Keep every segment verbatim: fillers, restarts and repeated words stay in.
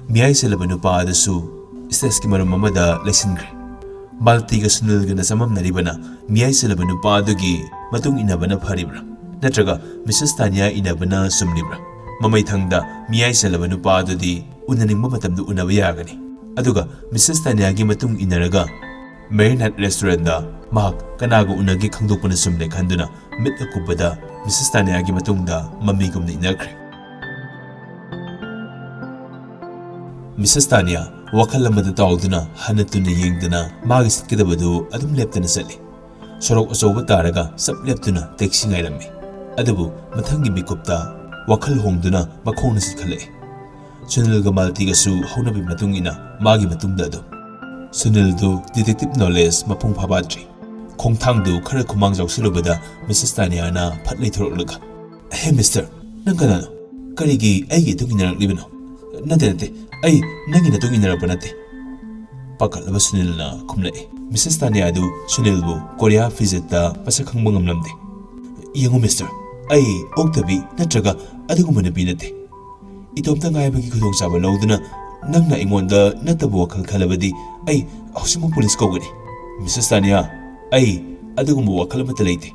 ꯃꯤꯌꯥꯏ ꯆꯜꯂꯕ ꯅꯨꯄꯥ ꯑꯗꯨꯁꯨ ꯁ꯭ꯇꯦꯖꯀꯤ ꯃꯔꯨꯝ ꯑꯃꯗ ꯂꯩꯁꯤꯟꯈ꯭ꯔꯦ꯫ ꯃꯥꯜꯇꯤꯒ ꯁꯨꯅꯤꯜꯒꯅ ꯆꯃꯝꯅꯔꯤꯕꯅ ꯃꯤꯌꯥꯏ ꯆꯜꯂꯕ ꯅꯨꯄꯥ ꯑꯗꯨꯒꯤ ꯃꯇꯨꯡ ꯏꯟꯅꯕꯅ ꯐꯔꯤꯕ꯭ꯔꯥ, ꯅꯠꯇ꯭ꯔꯒ ꯃꯤꯁꯦꯁ ꯇꯥꯅꯤꯌꯥ ꯏꯟꯅꯕꯅ ꯆꯨꯝꯂꯤꯕ꯭ꯔꯥ? ꯃꯃꯩꯊꯪꯗ ꯃꯤꯌꯥꯏ ꯆꯜꯂꯕ ꯅꯨꯄꯥ ꯑꯗꯨꯗꯤ ꯎꯅꯅꯤꯡꯕ ꯃꯇꯝꯗ ꯎꯅꯕ ꯌꯥꯒꯅꯤ, ꯑꯗꯨꯒ ꯃꯤꯁꯦꯁ ꯇꯥꯅꯤꯌꯥꯒꯤ ꯃꯇꯨꯡ ꯏꯟꯅꯔꯒ ꯃꯦꯔꯤꯅꯥꯠ ꯔꯦꯁꯇꯨꯔꯦꯟꯗ ꯃꯍꯥꯛ ꯀꯅꯥꯒ ꯎꯅꯒꯦ ꯈꯪꯗꯣꯛꯄꯅ ꯆꯨꯝꯂꯦ ꯈꯟꯗꯨꯅ ꯃꯤꯠ ꯑꯀꯨꯞꯄꯗ ꯃꯤꯁꯦꯁ ꯇꯥꯅꯤꯌꯥꯒꯤ ꯃꯇꯨꯡꯗ ꯃꯃꯤꯒꯨꯝꯅ ꯏꯟꯅꯈ꯭ꯔꯦ꯫ ꯃꯤꯁꯦꯁ ꯇꯥꯅꯤꯌꯥ ꯋꯥꯈꯜ ꯑꯃꯗ ꯇꯥꯎꯗꯨꯅ ꯍꯟꯅ ꯇꯨꯟꯅ ꯌꯦꯡꯗꯅ ꯃꯥꯒꯤ ꯆꯠꯀꯗꯕꯗꯨ ꯑꯗꯨꯝ ꯂꯦꯞꯇꯅ ꯆꯠꯂꯤ꯫ ꯁꯣꯔꯣꯛ ꯑꯆꯧꯕ ꯇꯥꯔꯒ ꯆꯞ ꯂꯦꯞꯇꯨꯅ ꯇꯦꯛꯁꯤ ꯉꯥꯏꯔꯝꯃꯤ꯫ ꯑꯗꯨꯕꯨ ꯃꯊꯪꯒꯤ ꯃꯤꯀꯨꯞꯇ ꯋꯥꯈꯜ ꯍꯣꯡꯗꯨꯅ ꯃꯈꯣꯡꯅ ꯆꯠꯈꯠꯂꯛꯏ꯫ ꯁꯨꯅꯤꯜꯒ ꯃꯥꯜꯇꯤꯒꯁꯨ ꯍꯧꯅꯕꯤ ꯃꯇꯨꯡ ꯏꯟꯅ ꯃꯥꯒꯤ ꯃꯇꯨꯡꯗ ꯑꯗꯨꯝ꯫ ꯁꯨꯅꯤꯜꯗꯨ ꯗꯤꯇꯦꯛꯇꯤꯚ ꯅꯣꯂꯦꯖ ꯃꯄꯨꯡ ꯐꯥꯕꯥꯗ꯭ꯔꯤ꯫ ꯈꯣꯡꯊꯥꯡꯗꯨ ꯈꯔ ꯈꯨꯃꯥꯡ ꯆꯥꯎꯁꯤꯜꯂꯨꯕꯗ ꯃꯤꯁꯦꯁ ꯇꯥꯅꯤꯌꯥꯅ ꯐꯠ ꯂꯩꯊꯣꯔꯛꯂꯒ, "ꯍꯦ ꯃꯤꯁꯇꯔ, ꯅꯪ ꯀꯅꯥꯅꯣ? ꯀꯔꯤꯒꯤ ꯑꯩꯒꯤ ꯏꯇꯨꯡ ꯏꯟꯅꯔꯛꯂꯤꯕꯅꯣ?" "ꯅꯠꯇꯦ, ꯅꯠꯇꯦ, ꯑꯩ ꯅꯪꯒꯤ ꯅꯇꯨꯡ ꯏꯟꯅꯔꯛꯄ ꯅꯠꯇꯦ," ꯄꯥꯈꯠꯂꯕ ꯁꯨꯅꯤꯜꯅ ꯈꯨꯝꯂꯛꯏ꯫ ꯃꯤꯁꯦꯁ ꯇꯥꯅꯤꯌꯥꯗꯨ ꯁꯨꯅꯤꯜꯕꯨ ꯀꯣꯔꯤꯌꯥ ꯐꯤꯖꯦꯠꯇ ꯃꯁꯛ ꯈꯪꯕ ꯉꯝꯂꯝꯗꯦ꯫ "ꯌꯦꯡꯉꯨ ꯃꯤꯁꯇꯔ, ꯑꯩ ꯑꯣꯛꯇꯕꯤ ꯅꯠꯇ꯭ꯔꯒ ꯑꯗꯨꯒꯨꯝꯕ ꯅꯨꯄꯤ ꯅꯠꯇꯦ꯫ ꯏꯇꯣꯝꯇ ꯉꯥꯏꯕꯒꯤ ꯈꯨꯗꯣꯡꯆꯥꯕ ꯂꯧꯗꯨꯅ ꯅꯪꯅ ꯑꯩꯉꯣꯟꯗ ꯅꯠꯇꯕ ꯋꯥꯈꯜ ꯈꯜꯂꯕꯗꯤ ꯑꯩ ꯍꯧꯖꯤꯛꯃꯛ ꯄꯨꯂꯤꯁ ꯀꯧꯒꯅꯤ꯫" "ꯃꯤꯁꯦꯁ ꯇꯥꯅꯤꯌꯥ, ꯑꯩ ꯑꯗꯨꯒꯨꯝꯕ ꯋꯥꯈꯜ ꯑꯃꯠꯇ ꯂꯩꯇꯦ꯫"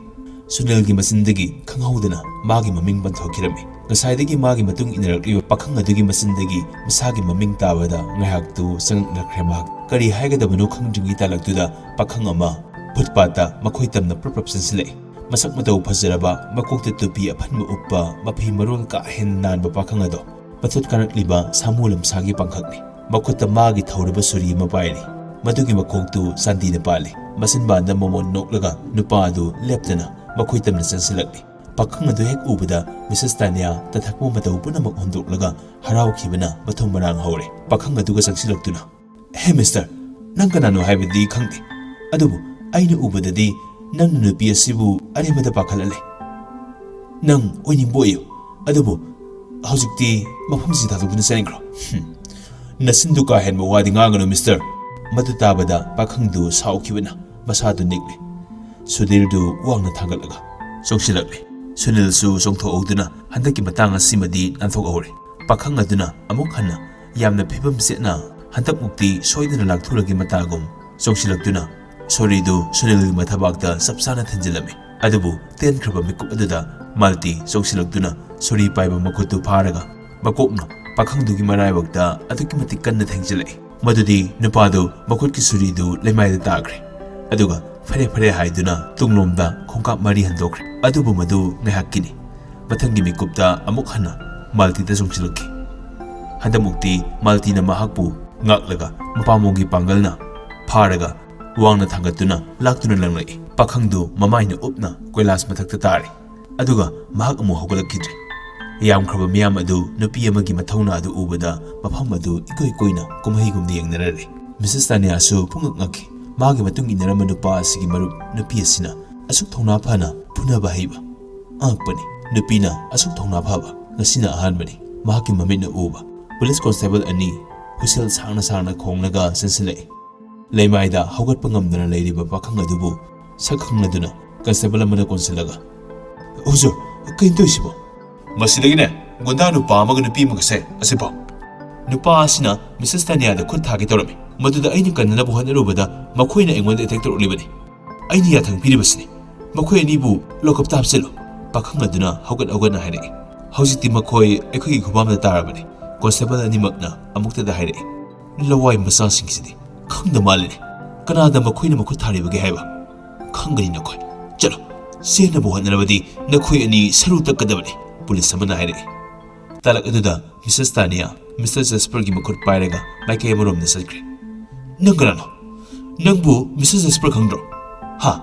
ꯁꯨꯅꯤꯜꯒꯤ ꯃꯆꯤꯟꯗꯒꯤ ꯈꯪꯍꯧꯗꯅ ꯃꯥꯒꯤ ꯃꯃꯤꯡ ꯄꯟꯊꯣꯛꯈꯤꯔꯝꯃꯤ꯫ ꯉꯁꯥꯏꯗꯒꯤ ꯃꯥꯒꯤ ꯃꯇꯨꯡ ꯏꯟꯅꯔꯛꯂꯤꯕ ꯄꯥꯈꯪ ꯑꯗꯨꯒꯤ ꯃꯆꯤꯟꯗꯒꯤ ꯃꯁꯥꯒꯤ ꯃꯃꯤꯡ ꯇꯥꯕꯗ ꯉꯥꯏꯍꯥꯛꯇꯨ ꯆꯉꯛꯅꯈ꯭ꯔꯦ ꯃꯍꯥꯛ꯫ ꯀꯔꯤ ꯍꯥꯏꯒꯗꯕꯅꯣ ꯈꯪꯗ꯭ꯔꯤꯉꯩ ꯇꯥꯂꯛꯇꯨꯗ ꯄꯥꯈꯪ ꯑꯃ ꯐꯨꯠꯄꯥꯠꯇ ꯃꯈꯣꯏ ꯇꯝꯅ ꯄ꯭ꯔꯞ ꯄ꯭ꯔꯞ ꯆꯦꯟꯁꯤꯜꯂꯛꯏ꯫ ꯃꯁꯛ ꯃꯇꯧ ꯐꯖꯔꯕ, ꯃꯀꯣꯛꯇ ꯇꯨꯄꯤ ꯑꯐꯟꯕ ꯎꯞꯄ, ꯃꯐꯤ ꯃꯔꯣꯜ ꯀꯥ ꯍꯦꯟꯅ ꯅꯥꯟꯕ ꯄꯥꯈꯪ ꯑꯗꯣ꯫ ꯃꯊꯨꯠ ꯀꯥꯔꯛꯂꯤꯕ ꯁꯥꯃꯨ ꯂꯝꯁꯥꯒꯤ ꯄꯥꯡꯈꯛꯅꯤ꯫ ꯃꯈꯨꯠꯇ ꯃꯥꯒꯤ ꯊꯧꯔꯕ ꯁꯨꯔꯤ ꯑꯃ ꯄꯥꯏꯔꯤ꯫ ꯃꯗꯨꯒꯤ ꯃꯈꯣꯛꯇꯨ ꯆꯥꯟꯗꯤꯅ ꯄꯥꯜꯂꯤ꯫ ꯃꯆꯤꯟꯕꯥꯟꯗ ꯃꯃꯣꯟ ꯅꯣꯛꯂꯒ ꯅꯨꯄꯥ ꯑꯗꯨ ꯂꯦꯞꯇꯅ ꯃꯈꯣꯏ ꯇꯝꯅ ꯆꯪꯁꯤꯜꯂꯛꯂꯤ꯫ ꯄꯥꯈꯪ ꯑꯗꯨ ꯍꯦꯛ ꯎꯕꯗ ꯃꯤꯁꯦꯁ ꯇꯥꯅꯤꯌꯥ ꯇꯊꯛꯄ ꯃꯇꯧ ꯄꯨꯝꯅꯃꯛ ꯍꯨꯟꯗꯣꯛꯂꯒ ꯍꯔꯥꯎꯈꯤꯕꯅ ꯃꯊꯨꯝ ꯃꯔꯥꯡ ꯍꯧꯔꯦ꯫ ꯄꯥꯈꯪ ꯑꯗꯨꯒ ꯆꯪꯁꯤꯜꯂꯛꯇꯨꯅ, "ꯍꯦ ꯃꯤꯁꯇꯔ, ꯅꯪ ꯀꯅꯥꯅꯣ ꯍꯥꯏꯕꯗꯤ ꯈꯪꯗꯦ, ꯑꯗꯨꯕꯨ ꯑꯩꯅ ꯎꯕꯗꯗꯤ ꯅꯪꯅ ꯅꯨꯄꯤ ꯑꯁꯤꯕꯨ ꯑꯔꯦꯝꯕꯗ ꯄꯥꯈꯠꯍꯜꯂꯦ꯫ ꯅꯪ ꯑꯣꯏꯅꯤꯡꯕ ꯑꯣꯏꯌꯨ, ꯑꯗꯨꯕꯨ ꯍꯧꯖꯤꯛꯇꯤ ꯃꯐꯝꯁꯤ ꯊꯥꯗꯣꯛꯇꯨꯅ ꯆꯠꯈ꯭ꯔꯣ꯫" "ꯍꯨꯝ, ꯅꯆꯤꯟꯗꯨ ꯀꯥ ꯍꯦꯟꯕ ꯋꯥꯗꯤ ꯉꯥꯡꯒꯅꯨ ꯃꯤꯁꯇꯔ꯫" ꯃꯗꯨ ꯇꯥꯕꯗ ꯄꯥꯈꯪꯗꯨ ꯁꯥꯎꯈꯤꯕꯅ ꯃꯁꯥꯗꯨ ꯅꯤꯛꯂꯦ꯫ ꯁꯨꯙꯤꯔꯗꯨ ꯋꯥꯡꯅ ꯊꯥꯡꯒꯠꯂꯒ ꯆꯣꯡꯁꯤꯜꯂꯛꯂꯦ꯫ ꯁꯨꯅꯤꯜꯁꯨ ꯆꯣꯡꯊꯣꯛꯍꯧꯗꯨꯅ ꯍꯟꯗꯛꯀꯤ ꯃꯇꯥꯡ ꯑꯁꯤꯃꯗꯤ ꯅꯥꯟꯊꯣꯛꯍꯧꯔꯦ꯫ ꯄꯥꯈꯪ ꯑꯗꯨꯅ ꯑꯃꯨꯛ ꯍꯟꯅ ꯌꯥꯝꯅ ꯐꯤꯕꯝ ꯆꯦꯠꯅ, ꯍꯟꯗꯛꯃꯨꯛꯇꯤ ꯁꯣꯏꯗꯅ ꯂꯥꯛꯊꯣꯔꯒꯦ ꯃꯇꯥꯒꯨꯝ ꯆꯣꯡꯁꯤꯜꯂꯛꯇꯨꯅ ꯁꯣꯔꯤꯗꯨ ꯁꯨꯅꯤꯜꯒꯤ ꯃꯊꯕꯥꯛꯇ ꯆꯞ ꯆꯥꯅ ꯊꯤꯟꯖꯤꯜꯂꯝꯃꯤ꯫ ꯑꯗꯨꯕꯨ ꯇꯦꯟꯈ꯭ꯔꯕ ꯃꯤꯀꯨꯞ ꯑꯗꯨꯗ ꯃꯥꯜꯇꯤ ꯆꯣꯡꯁꯤꯜꯂꯛꯇꯨꯅ ꯁꯣꯔꯤ ꯄꯥꯏꯕ ꯃꯈꯨꯠꯇꯨ ꯐꯥꯔꯒ ꯃꯀꯣꯛꯅ ꯄꯥꯈꯪꯗꯨꯒꯤ ꯃꯔꯥꯏꯕꯛꯇ ꯑꯗꯨꯛꯀꯤ ꯃꯇꯤꯛ ꯀꯟꯅ ꯊꯦꯡꯖꯤꯜꯂꯛꯏ꯫ ꯃꯗꯨꯗꯤ ꯅꯨꯄꯥꯗꯨ ꯃꯈꯨꯠꯀꯤ ꯁꯨꯔꯤꯗꯨ ꯂꯩꯃꯥꯏꯗ ꯇꯥꯈ꯭ꯔꯦ꯫ ꯑꯗꯨꯒ ꯐꯔꯦ ꯐꯔꯦ ꯍꯥꯏꯗꯨꯅ ꯇꯨꯡꯂꯣꯝꯗ ꯈꯣꯡꯀꯥꯞ ꯃꯔꯤ ꯍꯟꯗꯣꯛꯈ꯭ꯔꯦ꯫ ꯑꯗꯨꯕꯨ ꯃꯗꯨ ꯉꯥꯏꯍꯥꯛꯀꯤꯅꯤ꯫ ꯃꯊꯪꯒꯤ ꯃꯤꯀꯨꯞꯇ ꯑꯃꯨꯛ ꯍꯟꯅ ꯃꯥꯜꯇꯤꯗ ꯆꯣꯡꯁꯤꯜꯂꯛꯈꯤ꯫ ꯍꯟꯗꯛꯃꯨꯛꯇꯤ ꯃꯥꯜꯇꯤꯅ ꯃꯍꯥꯛꯄꯨ ꯉꯥꯛꯂꯒ ꯃꯄꯥꯝꯕꯣꯝꯒꯤ ꯄꯥꯡꯒꯜꯅ ꯐꯥꯔꯒ ꯋꯥꯡꯅ ꯊꯥꯡꯒꯠꯇꯨꯅ ꯂꯥꯛꯇꯨꯅ ꯂꯪꯂꯛꯏ꯫ ꯄꯥꯈꯪꯗꯨ ꯃꯃꯥꯏꯅ ꯎꯞꯅ ꯀꯣꯏꯂꯥꯁ ꯃꯊꯛꯇ ꯇꯥꯔꯦ꯫ ꯑꯗꯨꯒ ꯃꯍꯥꯛ ꯑꯃꯨꯛ ꯍꯧꯒꯠꯂꯛꯈꯤꯗ꯭ꯔꯦ꯫ ꯌꯥꯝꯈ꯭ꯔꯕ ꯃꯤꯌꯥꯝ ꯑꯗꯨ ꯅꯨꯄꯤ ꯑꯃꯒꯤ ꯃꯊꯧꯅꯥ ꯑꯗꯨ ꯎꯕꯗ ꯃꯐꯝ ꯑꯗꯨ ꯏꯀꯣꯏ ꯀꯣꯏꯅ ꯀꯨꯝꯍꯩꯒꯨꯝꯅ ꯌꯦꯡꯅꯔꯔꯦ꯫ ꯃꯤꯁꯦꯁ ꯇꯥꯅꯤꯌꯥꯁꯨ ꯄꯨꯡꯉꯛ ꯉꯛꯈꯤ꯫ ꯃꯥꯒꯤ ꯃꯇꯨꯡ ꯏꯟꯅꯔꯝꯕ ꯅꯨꯄꯥ ꯑꯁꯤꯒꯤ ꯃꯔꯨꯞ ꯅꯨꯄꯤ ꯑꯁꯤꯅ ꯑꯁꯨꯛ ꯊꯧꯅꯥ ꯐꯅ ꯐꯨꯅꯕ ꯍꯩꯕ꯫ ꯑꯉꯛꯄꯅꯤ꯫ ꯅꯨꯄꯤꯅ ꯑꯁꯨꯛ ꯊꯧꯅꯥ ꯐꯕ ꯉꯁꯤꯅ ꯑꯍꯥꯟꯕꯅꯤ꯫ ꯃꯍꯥꯛꯀꯤ ꯃꯃꯤꯠꯅ ꯎꯕ ꯄꯨꯂꯤꯁ ꯀꯣꯟꯁꯇꯦꯕꯜ ꯑꯅꯤ ꯍꯨꯏꯁꯦꯜ ꯁꯥꯡꯅ ꯁꯥꯡꯅ ꯈꯣꯡꯂꯒ ꯆꯦꯟꯁꯤꯜꯂꯛꯏ꯫ ꯂꯩꯃꯥꯏꯗ ꯍꯧꯒꯠꯄ ꯉꯝꯗꯅ ꯂꯩꯔꯤꯕ ꯄꯥꯈꯪ ꯑꯗꯨꯕꯨ ꯁꯛ ꯈꯪꯂꯗꯨꯅ ꯀꯟꯁꯇꯦꯕꯜ ꯑꯃꯅ ꯀꯣꯟꯁꯤꯜꯂꯒ, "ꯍꯨꯖꯨꯔ, ꯀꯩꯅꯣ ꯇꯧꯔꯤꯁꯤꯕꯣ?" "ꯃꯁꯤꯗꯒꯤꯅꯦ, ꯒꯨꯟꯗꯥ ꯅꯨꯄꯥ ꯑꯃꯒ ꯅꯨꯄꯤ ꯑꯃꯒꯁꯦ ꯑꯁꯤꯐꯥꯎ꯫ ꯅꯨꯄꯥ ꯑꯁꯤꯅ ꯃꯤꯁꯦꯁ ꯇꯥꯅꯤꯌꯥꯗ ꯈꯨꯠ ꯊꯥꯒꯦ ꯇꯧꯔꯝꯃꯤ꯫ ꯃꯗꯨꯗ ꯑꯩꯅ ꯀꯟꯅꯅꯕ ꯍꯣꯠꯅꯔꯨꯕꯗ ꯃꯈꯣꯏꯅ ꯑꯩꯉꯣꯟꯗ ꯑꯦꯇꯦꯛ ꯇꯧꯔꯛꯂꯤꯕꯅꯤ꯫ ꯑꯩꯅ ꯌꯥꯊꯪ ꯄꯤꯔꯤꯕꯁꯤꯅꯤ꯫ ꯃꯈꯣꯏ ꯑꯅꯤꯕꯨ ꯂꯣꯀꯞꯇ ꯍꯥꯞꯆꯤꯜꯂꯨ", ꯄꯥꯈꯪ ꯑꯗꯨꯅ ꯍꯧꯒꯠ ꯍꯧꯒꯠꯅ ꯍꯥꯏꯔꯛꯏ꯫ ꯍꯧꯖꯤꯛꯇꯤ ꯃꯈꯣꯏ ꯑꯩꯈꯣꯏꯒꯤ ꯈꯨꯕꯥꯝꯗ ꯇꯥꯔꯕꯅꯤ꯫ ꯀꯣꯟꯁꯇꯦꯕꯜ ꯑꯅꯤꯃꯛꯅ ꯑꯃꯨꯛꯇꯗ ꯍꯥꯏꯔꯛꯏ꯫ "ꯂꯋꯥꯏ ꯃꯆꯥꯁꯤꯡꯁꯤꯗꯤ ꯈꯪꯗ ꯃꯥꯜꯂꯤꯅꯦ꯫ ꯀꯅꯥꯗ ꯃꯈꯣꯏꯅ ꯃꯈꯨꯠ ꯊꯥꯔꯤꯕꯒꯦ ꯍꯥꯏꯕ? ꯈꯪꯒꯅꯤ ꯅꯈꯣꯏ꯫ ꯆꯠꯂꯣ, ꯆꯦꯟꯅꯕ ꯍꯣꯠꯅꯔꯕꯗꯤ ꯅꯈꯣꯏ ꯑꯅꯤ ꯁꯔꯨ ꯇꯛꯀꯗꯕꯅꯤ", ꯄꯨꯂꯤꯁ ꯑꯃꯅ ꯍꯥꯏꯔꯛꯏ꯫ ꯇꯥꯂꯛ ꯑꯗꯨꯗ ꯃꯤꯁꯦꯁ ꯇꯥꯅꯤꯌꯥ ꯃꯤꯁꯇꯔ ꯖꯦꯁꯄꯔꯒꯤ ꯃꯈꯨꯠ ꯄꯥꯏꯔꯒ ꯃꯥꯏꯀꯩ ꯑꯃꯔꯣꯝꯗ ꯆꯠꯈ꯭ꯔꯦ꯫ "ꯅꯪ ꯀꯅꯥꯅꯣ? ꯅꯪꯕꯨ ꯃꯤꯁꯇꯔ ꯖꯦꯁꯄꯔ ꯈꯪꯗ꯭ꯔꯣ? ꯍꯥ?